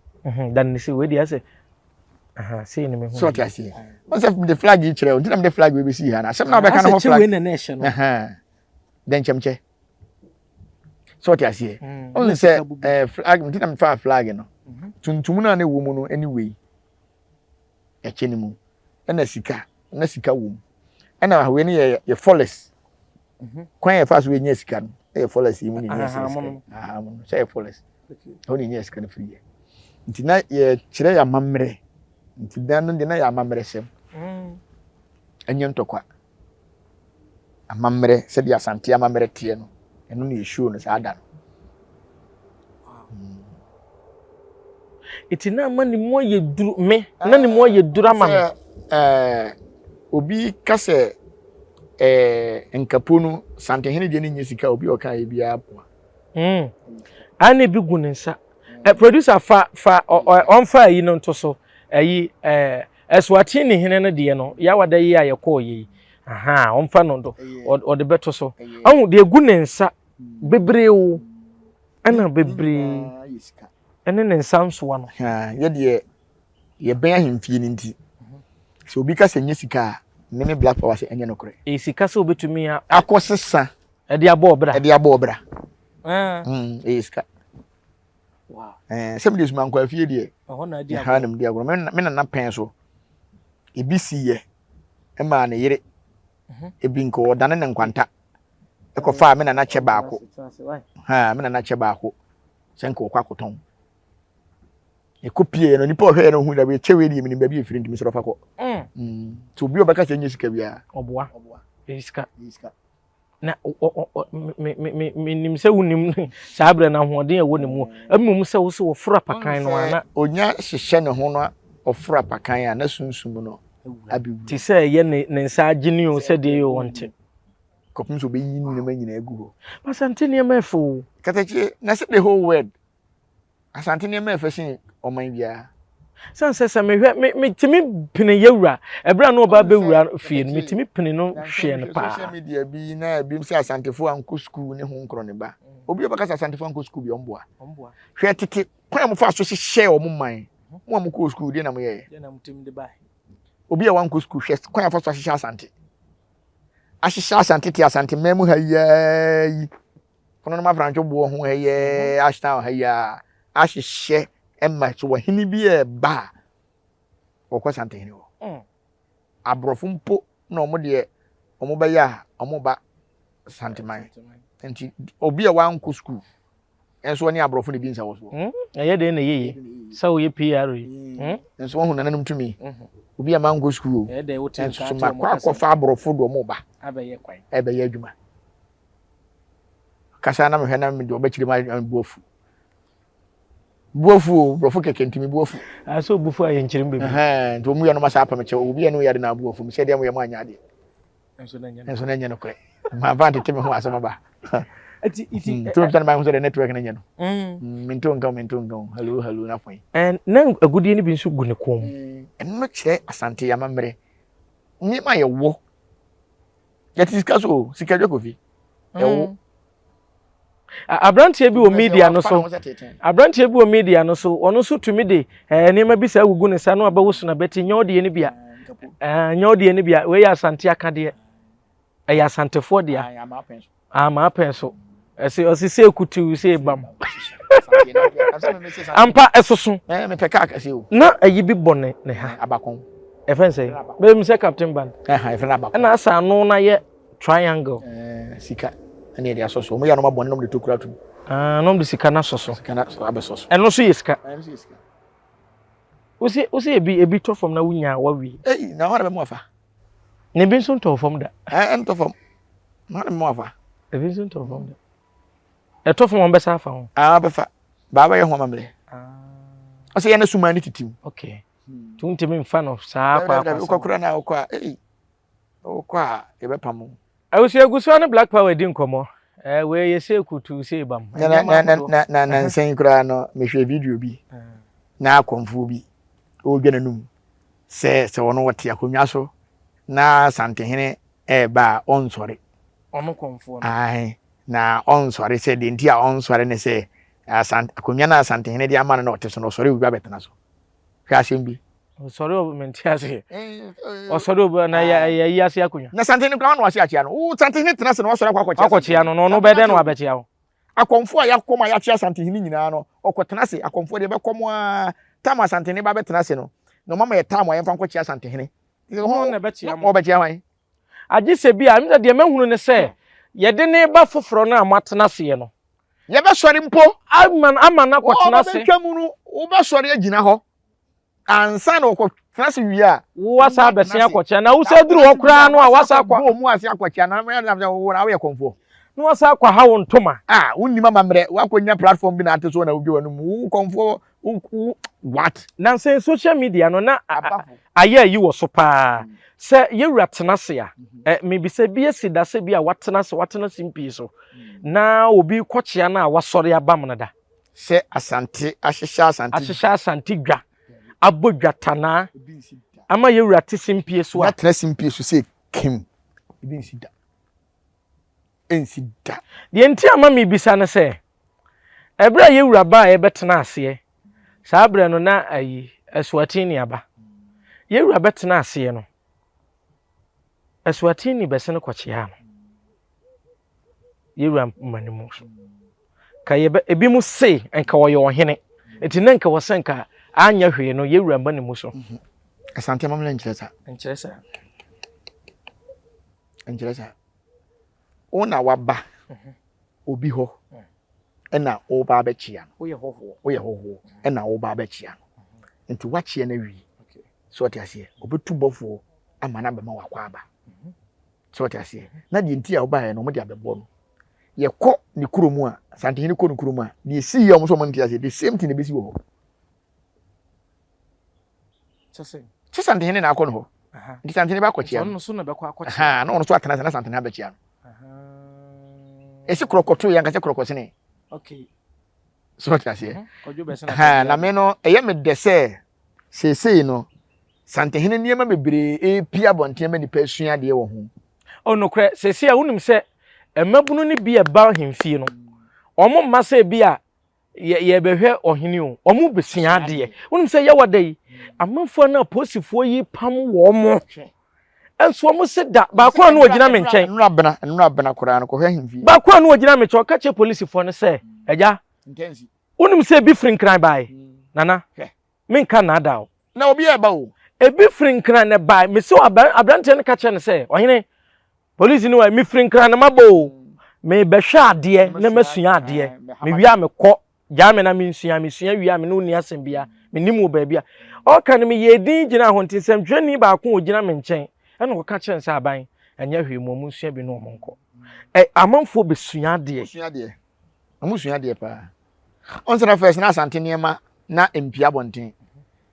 Dan ne sɛ wei deɛ asɛ aha sei ne mehu. Sɛ ɔte aseɛ. Ɔsɛ mede flag yi kyerɛ wo nti na mede flag wei bɛsi ha no asɛm na wobɛka no ho flag. Asɛ kyɛ wei na na ɛhyɛ no. Dɛn kyɛmkyɛ. Sɛ ɔte aseɛ. Ɔn sɛ flag nti na mefaa flag no. Tuntum no a na ɛwɔ mu no ɛne wei. Ɛkyɛ no mu. Ɛna sika na sika wɔ mu. Ɛna wei no yɛ yɛ fɔlɛs. Mhm. Kwan yɛ fa so yɛ nya sika no ɛyɛ fɔlɛs yi mu na yɛ sika. Ahahamono sɛ yɛ fɔlɛs. Ɛhɔ na yɛ sika no firi yɛ. Nti na yɛkyerɛ yɛ amammerɛ. Nti dan no deɛ na yɛ amammerɛ sɛm. Mm. Ɛnyɛ ntɔkwa. Amammerɛ sɛdeɛ Asante amammerɛ teɛ no ɛno na yɛshow no saa da no. Eti na ama ne mu ayɛ duru me na ne mu ayɛ duru ama me. Ɛɛ obi ka sɛ ɛɛ nkapo no Santehene deɛ ne nyɛ sika obi a ɔka yɛ biara boa. Mm. A na ebi gu ne nsa. Ɛ producer fa fa ɔnfa ayi no nto so ayi ɛɛ Eswatini hene no deɛ no yawada yi a yɛkɔɔ yɛ yi aha ɔnfa no do ɔde bɛto so. Ɔho deɛ egu ne nsa bebree o ɛna bebree. Ɛne ne nsa nsoa no. Yɛ deɛ yɛbɛn ahemfie no nti sɛ obi ka sɛ nyɛ sika a me ne Black Power sɛ ɛnyɛ nokorɛ. Ɛyɛ sika sɛ obetumi a. Akɔ sesa. Ɛde abɔ ɔbra. Ɛde abɔ ɔbra. Ɛyɛ sika. Wow. Sɛ mede suma nkɔ afie deɛ. Ɛhɔ na adi agorɔ. Ɛhɔ na medi agorɔ. Me nana pɛn so. Ebi si yɛ ɛmaa ne yere. Mhm. Ebi nka ɔdane ne nkwanta. Ɛkɔfaa me nana kyɛ baako. Ha me nana kyɛ baako. Sɛ nka ɔkɔ akɔtɔn. Ɛkɔ pie no nipa ɔhwɛ yɛ no hu da bi kyɛ wei deɛ menim baabi efiri ntumi sɔrɔ fa kɔ. Mm. Mm. Nti obi a ɔbɛka sɛ nyɛ sika biara. Ɔboa. Ɛyɛ sika. Na menim sɛ wonim saa berɛ no ahoɔden a ɛwɔ ne mu mmom sɛ wo sɛ wɔforo apakan no ana. Onya hyehyɛ ne ho no ɔforo apakan a na sunsum no abɛwu. Te sɛ ɛyɛ ne nsa agyene o sɛdeɛ ɛyɛ ɔnte. Kɔpem sɛ ɔbɛyi nneɛma nyinaa agu hɔ. Asante nneɛma ɛfɛ o. Katakyie na sɛ the whole world Asante nneɛma ɛfɛ sen ɔman biara. Sane sɛ sɛ mehwɛ me metumi pene yɛwura ɛberɛ a na ɔba bɛwura fie no metumi pene no hwɛɛ no paa. Social media bi na ebi sɛ Asantefo ankɔ sukuu ne ho nkorɔ ne ba. Obi a ɔbɛka sɛ Asantefo ankɔ sukuu bi ɔmboa. Hwɛ tete kwan a wɔfa so hyehyɛɛ wɔn man. Mo a mokɔɔ sukuu deɛ na moyɛɛ. Obi a wankɔ sukuu hwɛ kwan a wɔfa so ahyehyɛ Asante. Ahyehyɛ Asante te Asante man mu ha yi ara yi. Pono no mafrantwo boɔ ho ha yi ara Ashtown ha yi ara ahyehyɛ ma so ɔhene bi reba a wɔkɔ Santehene hɔ. Mm. Aborɔfo mpo na wɔn deɛ wɔn bɛyɛ a wɔn ba Santeman. Nti obi a wankɔ sukuu nso ɔne aborɔfo na ebi nsa wɔ soɔ. Mm, ɛyɛ den na ɛyɛ yie sɛ woyɛ PR yi. Mm. mm. Nso wɔn ho nananom tumi. Mm-hmm. Obi a mankɔ sukuu o. Nso so makɔ akɔfa aborɔfo de wɔn ba. Ɛbɛyɛ adwuma. Kasa na mehwɛ na mede ɔbɛkyerɛ mu abu afu. Bu afu o, borɔfo kɛkɛ nti me bu afu. Ah, sɛ obufu a yɛnkyerɛ mu bebree. Ɛhɛn, nti wɔn yɛ no ma saa apam kyɛw, obi yɛ no yɛ de na abu afu, mesɛ deɛ mo yɛ mo anyɛ adeɛ. Nso na nyɛ Nso na nyɛ nokorɛ. Mamfa antete me ho asɛm aba. Nti, nti. Nti hmm, na mahu sɛ deɛ network no nyɛ no. Mm. Hmm, mento nka mento nka hello hello na fɔn. Ɛn na agudie no bi nso gu ne kɔn mu. Hmm, ɛno no kyerɛ Asante amammerɛ. Nneɛma a yɛwɔ. Yɛte sika so o, sika dwa kofi. Ɛwo. Aberanteɛ bi wɔ media no so, aberanteɛ bi wɔ media no so, ɔno nso tumi de ɛɛ eh, nneɛma bi saa gugu ne nsa na wabɛwoso na bɛti nyɛ ɔdeɛ no bia, ɛɛ nyɛ ɔdeɛ no bia, wei yɛ asante akadeɛ, ɛyɛ asantefoɔ dea, ama apɛn so, ɛsɛ ɔsi sɛ ekutu sɛ ebam, ampa ɛsoso, na ɛyi bi bɔ ne ne ha, ɛfɛn sɛ, bɛyɛ mi sɛ captain band, ɛna asa ano na yɛ. Triangle. Ɛɛ sika ɛna yɛde asɔ so. Wɔn yɛ anoma bɔne na wɔn de tokura tum. Ah, na wɔn de sika na asɔ so. Sika na abɛsɔ so. Ɛno nso yɛ sika. Ɛno nso yɛ sika. Wosi wosi ebi ebi tɔ fam na wonya wawie. Eyi na wɔn na bɛ mu afa. Na ebi nso ntɔ fam da. Ɛɛ ntɔ fam. Na wɔn na bɛ mu afa. Ebi nso ntɔ fam da. Ɛtɔ fam wɔn bɛsa afa ho. Ah bɛfa. Baa bɛyɛ ho amammerɛ. Ah. Ɔsɛ yɛn na suma ne titim. Okay. Tuntumi nfa no saa kɔ akɔ. Wokɔ kura na wokɔ a eyi. Wokɔ a, yɛbɛpam wo. Abusua gu so ne Black Power di nkɔmmɔ. Eh, wei yɛ sei kutuu sei bam. Na na na na na nansa yi koraa no mehwɛ video bi na akɔmfoɔ bi ɔredwa n'anum sɛ sɛ ɔno ɔte akonnwa so na Asantehene ɛreba a ɔnsɔre. Ɔno kɔmfoɔ no. Ae, na ɔnsɔre sɛ deɛ nti a ɔnsɔre ne sɛ Asante akonnwa no a Asantehene de ama no na ɔte so no ɔsɔre obi abɛtena so. Hwɛ asɛm bi. Ɔsɔre obi mente ase. Ɔsɔre obi na yɛ yɛ yi ase akonnwa. Na santene koraa na wase akyea no. Wo santene tena ase na wasɔre akɔ akɔkyea. Akɔkyea no na ɔno bɛdɛ na wabɛkyea wo. Akɔmfo a yɛakɔm a yɛakyea santehene nyinaa no ɔkɔtena ase. Akɔmfo deɛ bɛkɔm a tam a santehene ba bɛtena ase no na ɔma ma yɛ tam a yɛmfa nkɔkyea santehene. Ɔno na ɛbɛkyea mo. Ɔbɛkyea hwan? Agye sɛ bi a, ɛm sɛ deɛ mahunu ne sɛ, yɛde ne ba foforɔ no a moatena aseɛ no. Yɛbɛsɔre mpo. Ama ama no akɔtena ase. Wɔbɛtwa mu no, wobɛsɔre agyina hɔ. Ansa na wɔkɔtena ase wie a. Woasa abɛsen akɔkyea. Na wosa duru hɔ koraa no a, woasa akɔ. Bɔ mu ase akɔkyea. Na wo na woyɛ kɔmfoɔ. Na woasa akɔ ha wo ntoma. A wonnim amammerɛ. Woakɔnya platform bi na ate so na wodwa w'anum. Wo kɔmfoɔ wo what? Nansa yi social media no na ayɛ ayi wɔ so paa. Sɛ yɛwura tena ase a, mebisa bi asi da sɛ bi a watena ase, watena ase mpii so, na obi kɔkyea no a wasɔre abam no da. Sɛ Asante ahyehyɛ Asante dwa. Ahyehyɛ Asante dwa, abɔ dwa tanaa, ama yɛwura te simpie so a. Na tena simpie so sɛ kim, ebi nsi da. Ɛnsi da. Deɛ nti a ma mebisa ne sɛ, ɛberɛ a yɛwura baeɛ bɛtena aseɛ, saa berɛ no na ayi, Asuatini aba. Yɛwura bɛtena aseɛ no, Asuatini bɛsene kɔkyeaa no. Yɛwura ma ne mu so. Ka yɛbɛ, ebi mu se nka ɔyɛ ɔhene. Nti na nka wɔ sɛ nka anyɛ hwee no, yɛwura ma ne mu so. Mhm. Asante amammerɛ nkyerɛ saa. Nkyerɛ saa. Nkyerɛ saa. Wo na waba obi hɔ ɛna woba abɛkyea no. Woyɛ hɔhoɔ. Woyɛ hɔhoɔ ɛna woba abɛkyea no. Nti wakyea no awie. So ɔte aseɛ? Ɔbɛtu bɔfoɔ ama no abɛma wakɔ aba. So ɔte aseɛ? Na deɛ nti a wobaeɛ no wɔde abɛbɔ no. Yɛkɔ ne kurom a, Asantehene kɔ ne kurom a, deɛ ɛsii yɛ wɔn sɛ wɔn nte aseɛ, the same thing na ɛbɛsi wɔ hɔ. Sɛ Santehene na akɔ no hɔ. Nti Santehene bɛ akɔkyea no. Na ɔno nso atena ase na Santehene abɛkyea no. Ɛsi korɔkɔto yɛ ankasa korɔkɔ sene. So ɔte aseɛ. Mhm. Na me no ɛyɛ me dɛ sɛ seesei no Santehene nneɛma bebree repue abɔnten ama nnipa asua adeɛ wɔ ho. Oh, nokorɛ, seesei a wonim sɛ mmabunu no bi a ɛba ahemfie no, wɔn mma sɛ bi a yɛ yɛbɛhwɛ ɔhene o, wɔn bɛsua adeɛ. Wonim sɛ yɛwɔ da yi, amanfoɔ no apolisifoɔ yi pam wɔn mo. Nso wɔn se da, baako a na ɔgyina me nkyɛn. Nnora bena, nnora bena koraa no, kɔhwɛ ahemfie. Baako a na ɔgyina me nkyɛn, ɔka kyerɛ polisifoɔ no sɛ, agya, wonim sɛ ebi firi Nkran bae, Nana, Menka nnaadaa wo. Na obi reba o. Ebi firi Nkran na ɛbae. Mese aberanteɛ no ka kyerɛ no sɛ, ɔhene, polisi ni wɔ mefiri Nkran na maba o. Mebɛhwɛ adeɛ na masua adeɛ. Mewie a mekɔ. Gyaa me na mensua. Mesua wie a me ne wo nni asɛm biara. Mennim wo baabi a. Ɔreka no meyɛɛ dinn gyinaa hɔ nti nsɛmtwerɛni baako a ɔgyina me nkyɛn ɛna ɔka kyerɛɛ no sɛ aban, ɛnyɛ hwee mo wɔn bi na wɔn nkɔ. Ɛ amanfoɔ bɛsua adeɛ. Wɔsua adeɛ. Wɔn sua adeɛ paa. Ɔn sɛ na first na Asante nneɛma na mpia abɔnten.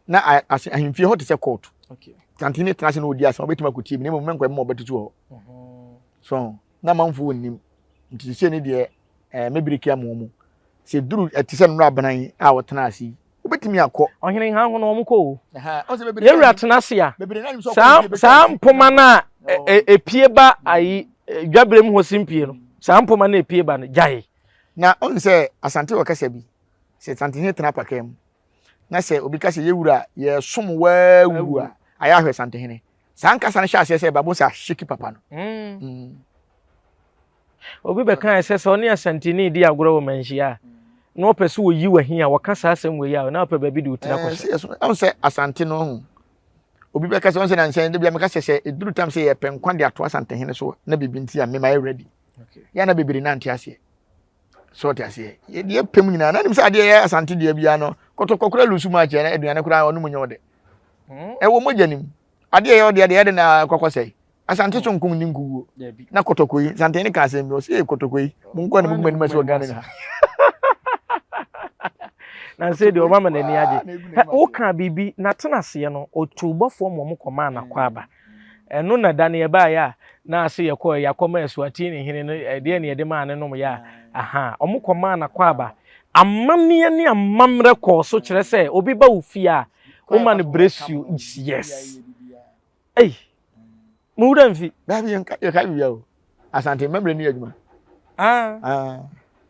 Na ahemfie hɔ te sɛ court. Asante ne tena ase na ɔdi asɛm ɔbɛtumi akɔtie bi na mmom mɛnkɔ ɛmma ɔbɛtutu hɔ. Mhm. So na amanfoɔ nnim. Nti sɛ ne deɛ ɛɛ mɛbiriki ama wɔn. Sɛ duru ɛte sɛ nnora abena yi a wɔtena ase yi wobɛtumi akɔ. Ɔhene nha ho no wɔn kɔ o. Yɛwura tena ase a saa saa mpoma no a epie ba ayi dwaberem hɔ simpie no saa mpoma no epie ba no gyae. Na ɔn sɛ Asante wɔ kasa bi sɛ Santehene tena apakaa mu na sɛ obi ka sɛ yɛwura yɛsom waa wu a ayɛ ahwɛ Santehene saa nkasa no hyɛ aseɛ sɛ ɛba bo sɛ ahyeki papa no. Mm. Mm. Obi bɛkae sɛ sɛ ɔne Asanteni di agorɔ wɔ manhyia a, na ɔpɛ sɛ ɔyi w'ahi a, wɔka saa asɛm wei a, na ɔpɛ baabi de wo tiri akɔhyɛ. Ɛho sɛ Asante no ho. Obi bɛka sɛ ɔnsɛ nansɛn de bia meka sɛ sɛ ɛduru tam sɛ yɛpɛ nkwa de ato Asantehene so na biribi nti a mema yɛ ready. Yɛ na bebree na nte aseɛ. So ɔte aseɛ. Yɛdeɛ pɛ mu nyinaa na nim sɛ adeɛ yɛ Asante deɛ biara no kɔtɔkɔ koraa lusu mu akyɛ na aduane koraa ɔno mu nyɛ ɔdɛ. Hmm. Ɛwɔ mogya nim. Adeɛ yɛ ɔdeɛ deɛ ɛde na kɔkɔ sɛe. Asante so nkom ni nkuguo. Na kɔtɔkɔ yi, Asante ne ka asɛm bi, ɔsɛ ee kɔtɔkɔ yi, mo nkɔ na mo kuma anim ase wɔ Ghana ha. Na nsɛ deɛ ɔma ma n'ani agye. Woka biribi, na tena aseɛ no, ɔtuu bɔfoɔ ma ɔmo kɔmaa n'akwaaba. Ɛno na da no yɛbaeɛ a, na ase yɛkɔɔ yɛakɔma Asuatini hene no, ɛdeɛ ne yɛde maa ne nom yɛ a, aha, ɔmo kɔmaa n'akwaaba. Amanneɛ ne amammerɛ kɔɔ so kyerɛ sɛ obi ba wo fie a, woma no brɛsuo, yes. Ei, mo wura mfi. Dabi yɛn ka yɛ ka bibia o. Asante mmɛmmerɛ ni adwuma. Ah. Ah.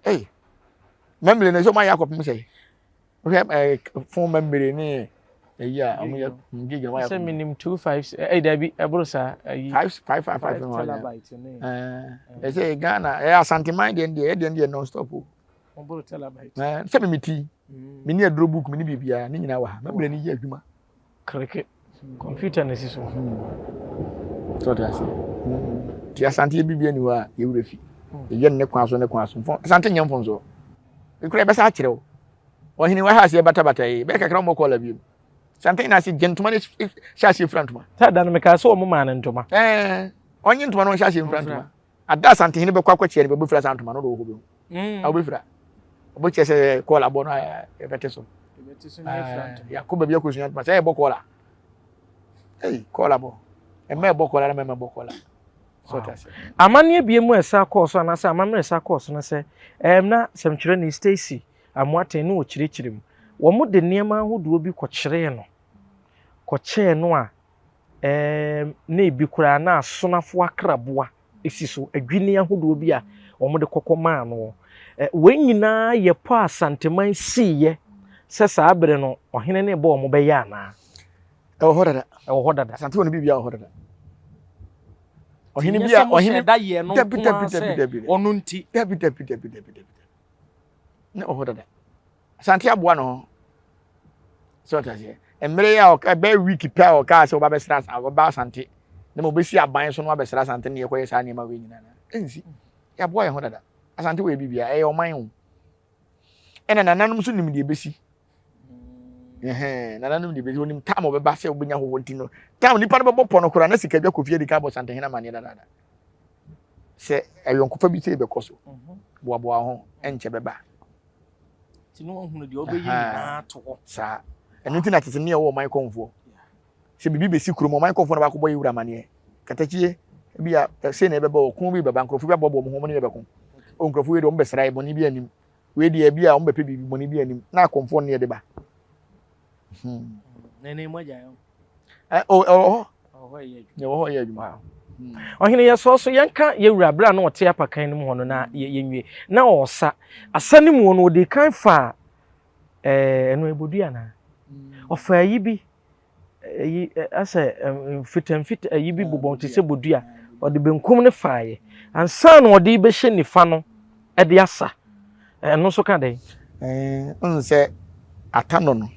Ei, mmɛmmerɛ no sɛ ɔmo ayɛ akɔpem sɛ. Wohwɛ ɛɛ eh, fon mmɛmmerɛ ne ɛyi a ɔmo yɛ gig na ɔmo ayɛ. Sɛ minim 25 ɛyi dabi ɛboro saa ɛyi. 5 5 5 5 terabyte ne. Ɛɛ ɛsɛ Ghana ɛyɛ Asante man deɛ deɛ ɛdeɛ deɛ non stop o. Ɔboro terabyte. Ɛɛ sɛ mi mi ti mi ni aduro book mi ni biribiara ne nyinaa wɔ ha mmɛmmerɛ ni yɛ adwuma. Kreke. Computer na esi so. So ɔte ase. Ti Asante yɛ biribi ani hɔ a yɛwura fi. Yɛyɛ no ne kwan so ne kwan so. Asante nyɛ mfomsoɔ. Ekura yɛbɛsa akyerɛ wo. Ɔhene wɔ ha aseɛ batabata yi. Bɛyɛ kakra wɔn kɔɔla bio. Asante nyina ase gye ntoma no hyɛ aseɛ fira ntoma. Sɛ da no mekaa sɛ wɔn maa no ntoma. Ɛɛ ɔnye ntoma no ɔnhyɛ aseɛ mfira ntoma. Ada Asantehene bɛkɔ akɔkyia no bɛbɛfira saa ntoma no de wɔ hɔ bɛhu. Mm. Na wobɛfira. Wobɛkyɛ sɛ kɔɔla bɔ no a yɛbɛte so. Yɛakɔ baabi akɔsua ntoma sɛ yɛbɔ kɔɔla. Ei, kɔɔla bɔ. Ɛmɛ ɛbɔ kɔɔla na mɛmɛ bɔ kɔɔla. Amanneɛ bie mu a ɛsa kɔɔ so anaasɛ amammerɛ ɛsa kɔɔ so no sɛ ɛm na sɛmtwerɛni Stacy Amoaten ne ɔkyerɛkyerɛ mu. Wɔn de nneɛma ahodoɔ bi kɔkyerɛɛ no kɔkyɛɛ no a ɛɛm, na ebi koraa na asonafo akraboa si so, adwinni ahodoɔ bi a wɔde kɔkɔ maa no. Wei nyinaa yɛ pɔ a Asanteman siiɛ sɛ saa bere no ɔhene ne bɔ wɔn bɛyɛ anaa? Ɛwɔ hɔ dada. Ɛwɔ hɔ dada. Asante wɔ no biribiara wɔ hɔ dada. Ɔhene bi a ɔhene da yɛ no dabi dabi dabi dabi ɔno nti. Dabi dabi dabi dabi dabi. Na ɛwɔ hɔ dada. Asante aboa no ho. Sɛ ɔte aseɛ. Mmerɛ yi a ɔka bɛyɛ week pɛ a ɔkaa sɛ ɔba bɛsra ɔba Asante na ma ɔbɛsi aban so na wabɛsra Asante na yɛkɔyɛ saa nneɛma wei nyinaa no ɛnsi. Yɛaboa yɛn ho dada. Asante wɔ yɛ biribiara ɛyɛ ɔman o. Ɛna nananom nso nim deɛ ɛbɛsi. Ɛhɛn nananom deɛ ɛbɛsi onim tam ɔbɛba sɛ ɔbɛnya hɔhɔ nti no tam nipa no bɛbɔ pɔ no koraa na sika dwa kofi adi ka abɔ Santehene amaneɛ dadaada. Sɛ ayɔnkofa bi sɛ ɛbɛkɔ so mhm. boaboa ho ɛnkyɛ bɛba. Nti na wahunu deɛ ɔbɛyɛ nyinaa to hɔ. Saa. Ɛno nti na tete ne ɛwɔ ɔman kɔnfoɔ. Sɛ biribi bɛsi kurom, ɔman kɔnfoɔ na baakɔbɔ yɛ wura amaneɛ. Katakyie, ebi a sei na ɛbɛbɔ, ɔko bi bɛba, nkurɔfoɔ bi aboaboa wɔn ho, wɔn ne yɛ bɛko. O nkurɔfoɔ wei deɛ wɔn bɛsra yɛ, bɔne bi anim. Wei deɛ ebi a wɔn bɛpɛ biribi, bɔne bi anim. Na akɔnfoɔ ne yɛde ba. Hmm. Na ɛnɛ mu agya yɛn. Ɛ o ɛwɔ hɔ. Ɛwɔ hɔ yɛ adwuma. Ɛwɔ hɔ yɛ adwuma. Ɔhene yɛ sɔɔ so yɛnka yɛwura berɛ a na ɔte apakan no mu hɔ no na yɛnwie na ɔsa asa no mu no ɔde kan fa ɛɛ ɛno ɛbɔdua anaa ɔfa yi bi ɛyi asɛ mfitamfita ɛyi bi bobɔ te sɛ bodua ɔde benkum no faeɛ ansa na ɔde bɛhyɛ nifa no ɛde asa ɛno nso ka dɛn. Ɛɛ n sɛ atanɔ no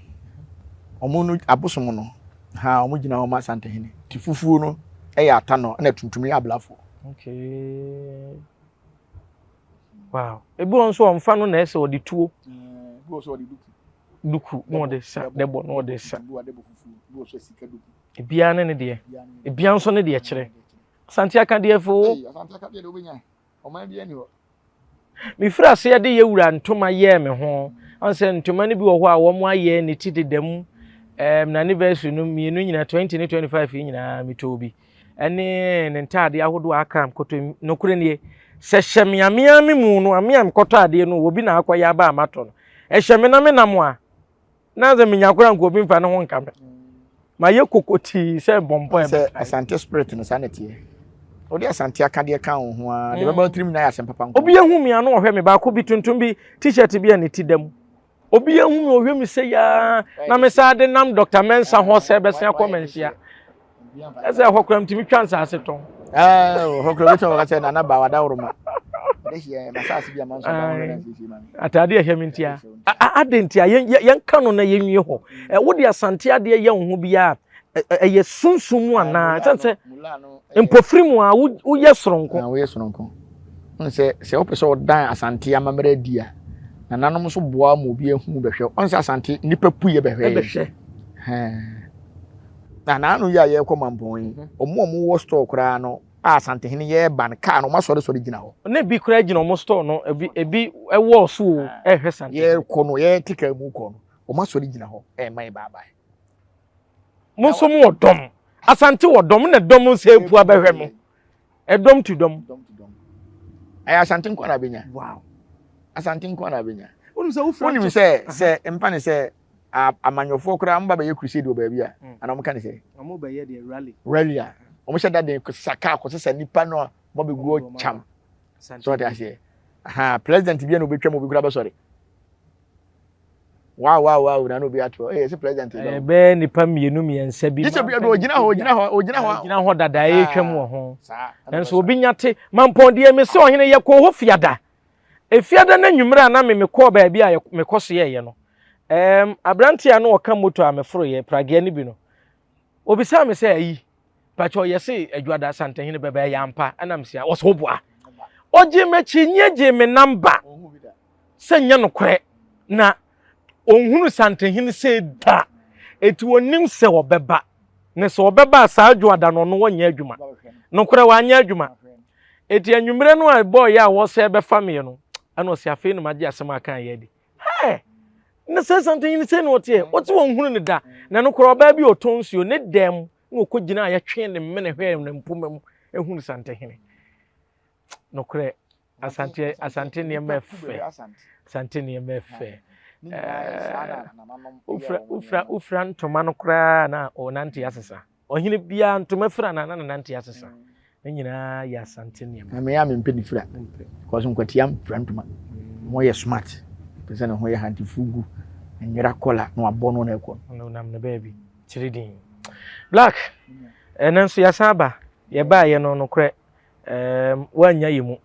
wɔn no abosom no ha wɔn gyina wɔn asantehene ti fufuo no ɛyɛ atanɔ ɛna tuntum yɛ ablafoɔ. Okay. Wow. Ebi wɔn nso wɔn fa no na ɛsɛ ɔde tuo. Ebi wɔ so ɔde duku. Duku na ɔde sa dɛbɔ na ɔde sa. Ebiara ne ne deɛ. Ebiara nso ne deɛ kyerɛ. Asante akadeɛ fo. Asante akadeɛ de wobɛnya. Ɔman bi ani hɔ. Mefiri aseɛ de yɛ wura ntoma yɛɛ me ho. Ɔn sɛ ntoma no bi wɔ hɔ a wɔn ayɛ ne ti deda mu. Ɛɛm na anniversary no mmienu nyinaa 20 ne 25 yi nyinaa metɔɔ bi. Ɛne ne ntaadeɛ ahodoɔ a aka mekɔtɔ nokorɛ nie. Sɛ hyɛ me amea me mu no amea mekɔtɔ adeɛ no obi na akɔyɛ aba a matɔ no. Ɛhyɛ me na me nam a na sɛ menya koraa nka obi mfa ne ho nka me. Mayɛ kokotii sɛ bɔmpɔ ɛbɛ. Sɛ Asante spirit no saa na ɛteɛ. Wode Asante akadeɛ ka wo ho ara deɛ bɛba tirim nyinaa yɛ asɛm papa nko. Obi ahu me ano ɔhwɛ me baako bi tuntum bi t-shirt bi a ne ti da mu. Obi ahu me ɔhwɛ me sɛ yaa na me saa de nam Dr. Mensah hɔ sɛ bɛsen akɔ Manhyia. Ɛsɛ ɛhɔ koraa mtumi twa nsaase tɔn. Ɛɛ hɔ koraa bɛtumi wɔka sɛ nana ba wada woroma. Ataade ɛhwɛ me ntia. Ade ntia yɛnka no na yɛnwie hɔ. Wode asante adeɛ yɛ wo ho biara ɛyɛ sunsum mu anaa ɛsɛn sɛ mpofiri mu a woyɛ soronko. Woyɛ soronko. Wohu sɛ sɛ wopɛ sɛ ɔdan Asante amammerɛ adi a, nananom nso boa ma obi ahu bɛhwɛ. Ɔn sɛ Asante nnipa puyɛ bɛhwɛ. Bɛhwɛ. Na naano yi a yɛrekɔ Mampɔn yi, mhm. wɔn a wɔwɔ store koraa no a Asantehene yɛreba no kaa no wɔn asɔresɔre gyina hɔ. Ne bi koraa gyina wɔn store no ebi ebi ɛwɔ so o ɛhwɛ Asante. Yɛrekɔ no yɛte kaa mu kɔ no wɔn asɔre gyina hɔ ɛrema yɛ baabae. Mo nso mo wɔ dɔm Asante wɔ dɔm na dɔm nsa epu abɛhwɛ mo. Ɛdɔm tu dɔm. Ɛyɛ Asante nko na abɛnya. Wow. Asante nko na abɛnya. Wonim sɛ wofura. Wonim sɛ sɛ mpa ne sɛ amanyɔfoɔ koraa wɔn ba bɛyɛ crusade wɔ baabi a mm. ana wɔn ka ne sɛ. Wɔn bɛyɛ deɛ rally. Rally a wɔn hyɛ da den sisa kaa kɔ sisa nipa no a wɔn abɛgu ɔkyam. So ɔte aseɛ. Aha president bi a na obetwa mu obi koraa bɛsɔre. Wow wow wow na obi ato eh sɛ president dɔ. Ɛbɛyɛ nipa mmienu mmiɛnsa bi. Gye sɛ obi ogyina hɔ ogyina hɔ ogyina hɔ. Ogyina hɔ dada ɛretwam wɔ ho. Nanso obi nya te mampɔn deɛ me sɛ ɔhene yɛ kɔɔ hɔ fiada. Efiada no anwummerɛ a na me mekɔɔ baabi a mekɔ so yɛɛyɛ no. Ɛɛm aberante a na ɔka moto a meforoyɛ prageɛ no bi no. Obisaa me sɛ ayi Pakyɛ yɛse Adwuada Asantehene bɛba ɛyɛ ampa? Ɛna mese a ɔse woboa. Ɔgye m'akyinnye gyee me namba sɛ nyɛ nokorɛ na ɔnhunu Santehene sei da eti ɔnim sɛ ɔbɛba na sɛ ɔbɛba a saa Adwuada no ɔno ɔnyɛ adwuma. Nokorɛ wanyɛ adwuma. Eti anwummerɛ no a ɛbɔɔyɛ a wɔsɛ bɛfa meɛ no ɛna ɔse afei na magye asɛm a aka yɛ adi. Hɛɛ! Na sɛ Santehene sei na ɔteɛ ɔte ɔnhunu no da na nokorɛ ɔbaa bi ɔtɔn nsuo ne dan mu na ɔkɔgyina a yɛtwee ne mene hwɛɛ ne mpoma mu ehunu Santehene. Nokorɛ, Asante, Asante nneɛma ɛfɛ. Asante nneɛma ɛfɛ. Wofira, wofira, wofira ntoma no koraa na ɔnante asesa. Ɔhene biara ntoma fira na na nante asesa. Ne nyinaa yɛ Asante nneɛma. Na me a mempɛ ne fira. Because nkwatia mfira ntoma. Wɔn yɛ smart. Pɛ sɛ ne ho yɛ hanti fugu. Nwera kɔla na wabɔ no na ɛkɔ. Ɔnam ne baabi. Kyerɛ din. Black, ɛnɛ nso yɛasan aba. Yɛbaeɛ no nokorɛ, ɛɛm, woannya yɛ mu.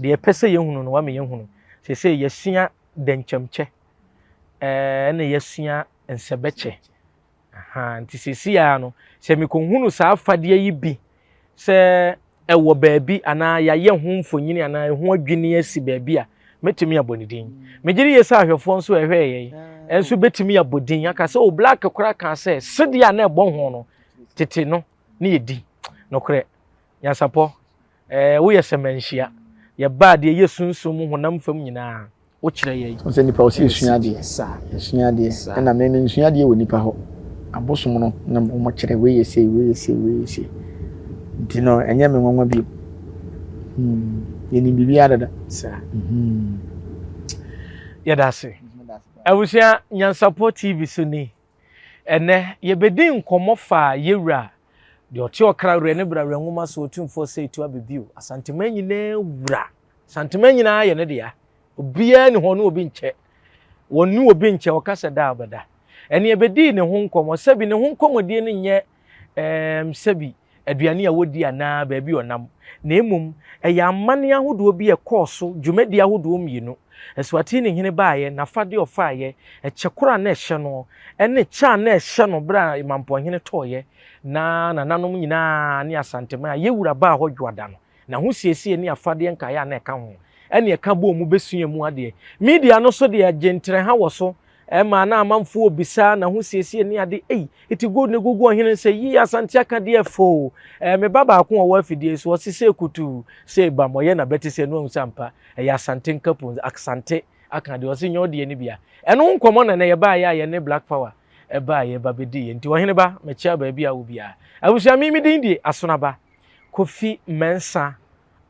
Deɛ yɛpɛ sɛ yɛhunu no, woama yɛahunu. Seesei yɛasua dɛnkyɛmkyɛ, ɛɛ, ɛna yɛasua nsɛbɛkyɛ. Aha, nti seesei ara no, sɛ mekɔhunu saa afadeɛ yi bi sɛ ɛwɔ baabi anaa yɛayɛ ho mfonini anaa ɛho adwini asi baabi a, mɛtumi abɔ ne din. Megye di yie sɛ ahwɛfoɔ nso a ɛhwɛɛ yɛn nso bɛtumi abɔ din aka sɛ o oh, black koraa kaa sɛ sedeɛ a na ɛbɔ ho no tete no ne yɛdi. Nokorɛ, nyansapɔ, ɛɛ woyɛ sɛmɛnhyia. Yɛbaa deɛ yɛ sunsum mu honam fam nyinaa. Wokyerɛ yɛn. Wohu sɛ nipa ɔsɛ yɛsua adeɛ. Yɛsua adeɛ. Ɛna me mensua adeɛ wɔ nipa hɔ. Abosom no na wɔn kyerɛ wei yɛ sei, wei yɛ sei, wei yɛ sei. Nti no ɛnyɛ me nwanwa bio. Hmm. Yɛnim biribiara dada. Saa. Hmm. Yɛda ase. Abusua Nyansapɔ TV so ni. Ɛnnɛ, yɛbɛdi nkɔmmɔ fa yɛwura, deɛ ɔte ɔkra werɛ ne bra werɛ nwoma so Otumfoɔ Osei Tuah Bebio, Asanteman nyinaa wura. Asanteman nyinaa yɛ ne dea. Obiara ni hɔ ɔne obi nkyɛ. Wɔne obi nkyɛ, ɔka sɛ da a ɔbɛda. Ɛne yɛbɛdii ne ho nkɔmmɔ. Sɛbi ne ho nkɔmmɔdie no nyɛ ɛɛm sɛbi aduane a wɔdi anaa baabi a ɔnam, na mmom ɛyɛ amanneɛ ahodoɔ bi a ɛkɔɔ so, dwumadie ahodoɔ mmienu. Eswatini hene baeɛ, n'afadeɛ a ɔfaeɛ, ɛkyɛ korɔ a na ɛhyɛ no, ne kyɛ a na ɛhyɛ no berɛ a Mampɔnhene tɔeɛ, na nananom nyinaa ne Asanteman a yɛwura baa hɔ dwoada no, n'ahosiesie ne afadeɛ nkaeɛ a na ɛka ho, ɛne ɛka bɔɔ mu bɛsuaa mu adeɛ. Media no so deɛ, gye ntrɛha wɔ so, ɛma na amanfoɔ bisa n'ahosiesie ne ade, ei, eti gold ne gugu ɔhene nsɛ, yii Asante aka deɛ foo. Ɛɛ, me ba baako a ɔwɔ afidie so, ɔse sɛ kutuu, sɛ bam, ɔyɛ n'abati sɛ ɛno ahu sɛ ampa, ɛyɛ Asante nkapo, Asante aka deɛ, ɔse nyɛ ɔdeɛ no bia. Ɛno ho nkɔmmɔ na ɛnɛ yɛbaeɛ a yɛne Black Power ɛbaeɛ ba bɛdiiɛ. Nti ɔhene ba, mekyea baabi a wɔ biara. Abusua, me me din die Asonaba Kofi Mensah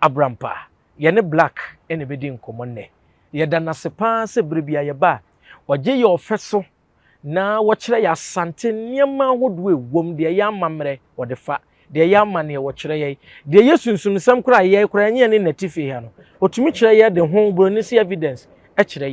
Abrampah. Yɛne Black na ɛbɛdi nkɔmmɔ nnɛ. Yɛda no ase pa ara sɛ berɛ biara yɛba a, ɔgye yɛn ɔfɛ so na wɔkyerɛ yɛn Asante nneɛma ahodoɔ a ɛwom, deɛ ɛyɛ amammerɛ, wɔde fa, deɛ ɛyɛ amanneɛ, wɔkyerɛ yɛn, deɛ ɛyɛ sunsumsɛm koraa a yɛn koraa ɛnyɛ yɛne n'atifi ha no, wɔtumi kyerɛ yɛn de ho buroni se evidence kyerɛ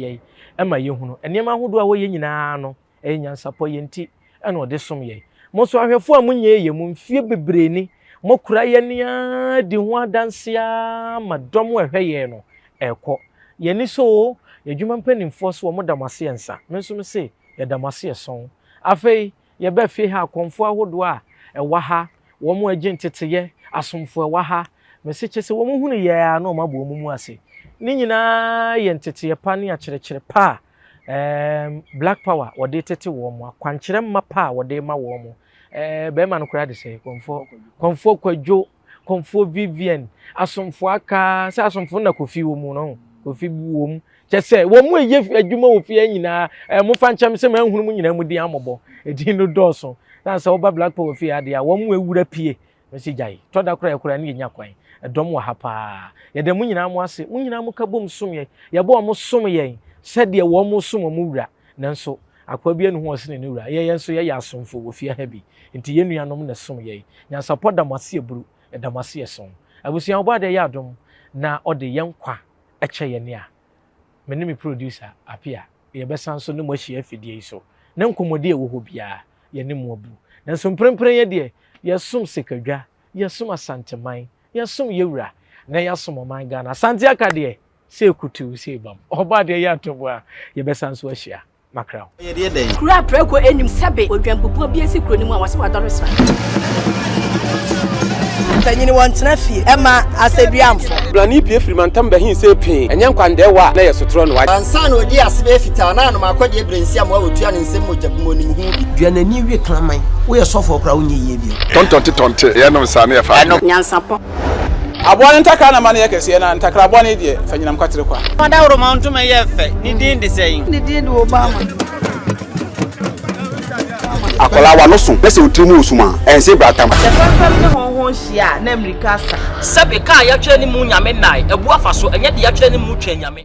yɛn ma yɛhunu. Nneɛma ahodoɔ a wɔyɛ nyinaa no, Ɛyɛ nyansapɔ, yɛn nti na ɔde som yɛn. Mo nso ahwɛfoɔ a monyɛɛ yɛn mu mfeɛ bebree ni, moakura yɛn ara di ho adanseɛ ara ma dɔm a ɛhwɛ yɛn no rekɔ. Yɛn ani sɔ oo, yɛn adwuma mpanimfoɔ nso wɔda mo ase nsa. Me nso mese yɛda mo ase ɛsɔn. Afei yɛba fie ha, akɔmfoɔ ahodoɔ a ɛwɔ ha, wɔn a ɛgye nteteyɛ, asomfoɔ ɛwɔ ha, mese kyɛ sɛ wɔn hunu yɛn a na wɔn abɔ wɔn mu ase. Ne nyinaa yɛ nteteɛ pa ne akyerɛkyerɛ pa a Ɛɛm, Black Power wɔde tete wɔn, akwankyerɛ mma pa a wɔde ma wɔn. Ɛɛ, bɛrima no koraa de sɛ kɔnfoɔ, kɔnfoɔ Kwadwo, kɔnfoɔ Vivian, asomfoɔ aka sɛ asomfoɔ na Kofi wɔ mu no, Kofi wɔ mu. Kyɛ sɛ wɔn mu ɛyɛ adwuma wɔ fie nyinaa, ɛɛ mofa nkyɛn sɛ manhunu mu nyinaa mu din amɔbɔ, edin no dɔɔso. Na sɛ woba Black Power fie adeɛ a, wɔn mu ewura pie. Mese gyae. Tɔ da koraa yɛkoraa ne yɛnya kwan. Ɛdɔm wɔ ha paa. Yɛda mo nyinaa mo ase. Mo nyinaa mo ka bom som yɛn. Yɛbɔ wɔn som yɛn sɛdeɛ wɔn som wɔn wura. Nanso akoa biara nni hɔ a ɔsene ne wura. Yɛn yɛn nso yɛyɛ asomfo wɔ fie ha bi. Nti yɛn nuanom na ɛsom yɛn. Nyansapɔ da mo ase aburu. Yɛda mo ase ɛso. Abusua Ɔbɔadeɛ yɛ adom na ɔde yɛn nkwa kyɛ yɛn a, me ne me producer Appiah yɛbɛsan nso ne mo ahyia afidie yi so na nkɔmmɔdi a ɛwɔ hɔ biara yɛne mo abu. Nanso mprempren yɛ deɛ, yɛsom Sekadwa, yɛsom Asanteman, yɛsom Yɛwura, na yɛasom ɔman Ghana. Asante aka deɛ, sɛ ɛkutuu, sɛ ɛbam. Ɔbɔadeɛ yɛ atom a, yɛbɛsan nso ahyia. Makra wo. Kuro a prako nnim sɛbe odwanbubuo bi asi kuro no mu a wɔse wadɔre sra. Mpanyini wɔntena fie ɛma asɛduamfo. Blani pue firi mantam bɛhe see pee, ɛnyɛ nkwandɛɛwa a na ɛyɛ sotorɔ no wagye. Ansa na ɔdii ase bɛyɛ fitaa na anom akɔdeɛ berɛ nsi amoa wɔtua ne nsam mogya bu mu ɔnim ho bi. Dua n'ani we kraman. Woyɛ sɔfoɔ koraa wonyɛ yie bio. Tɔntɔnte tɔnte yɛnom saa ne yɛfa adwene. Nyansapɔ. Aboa no ntakra na ma no yɛ kɛseɛ, na ntakra bɔne deɛ, fa nyinam kwatere kwa. Ɔdawuroma ntoma yɛ fɛ. Ne din de sɛn? Ne din de Obama. Akwadaa w'ano so na sɛ wo tiri mu wɔ sum a, ɛnse bratam. Sɛ fɛmfɛm ne hɔnhɔn hyia a, na mmirika asa. Sɛbe, ka a yɛatwerɛ ne mu Nyame nnae, abu afa so, ɛnyɛ deɛ yɛatwerɛ ne mu Twɛn Nyame.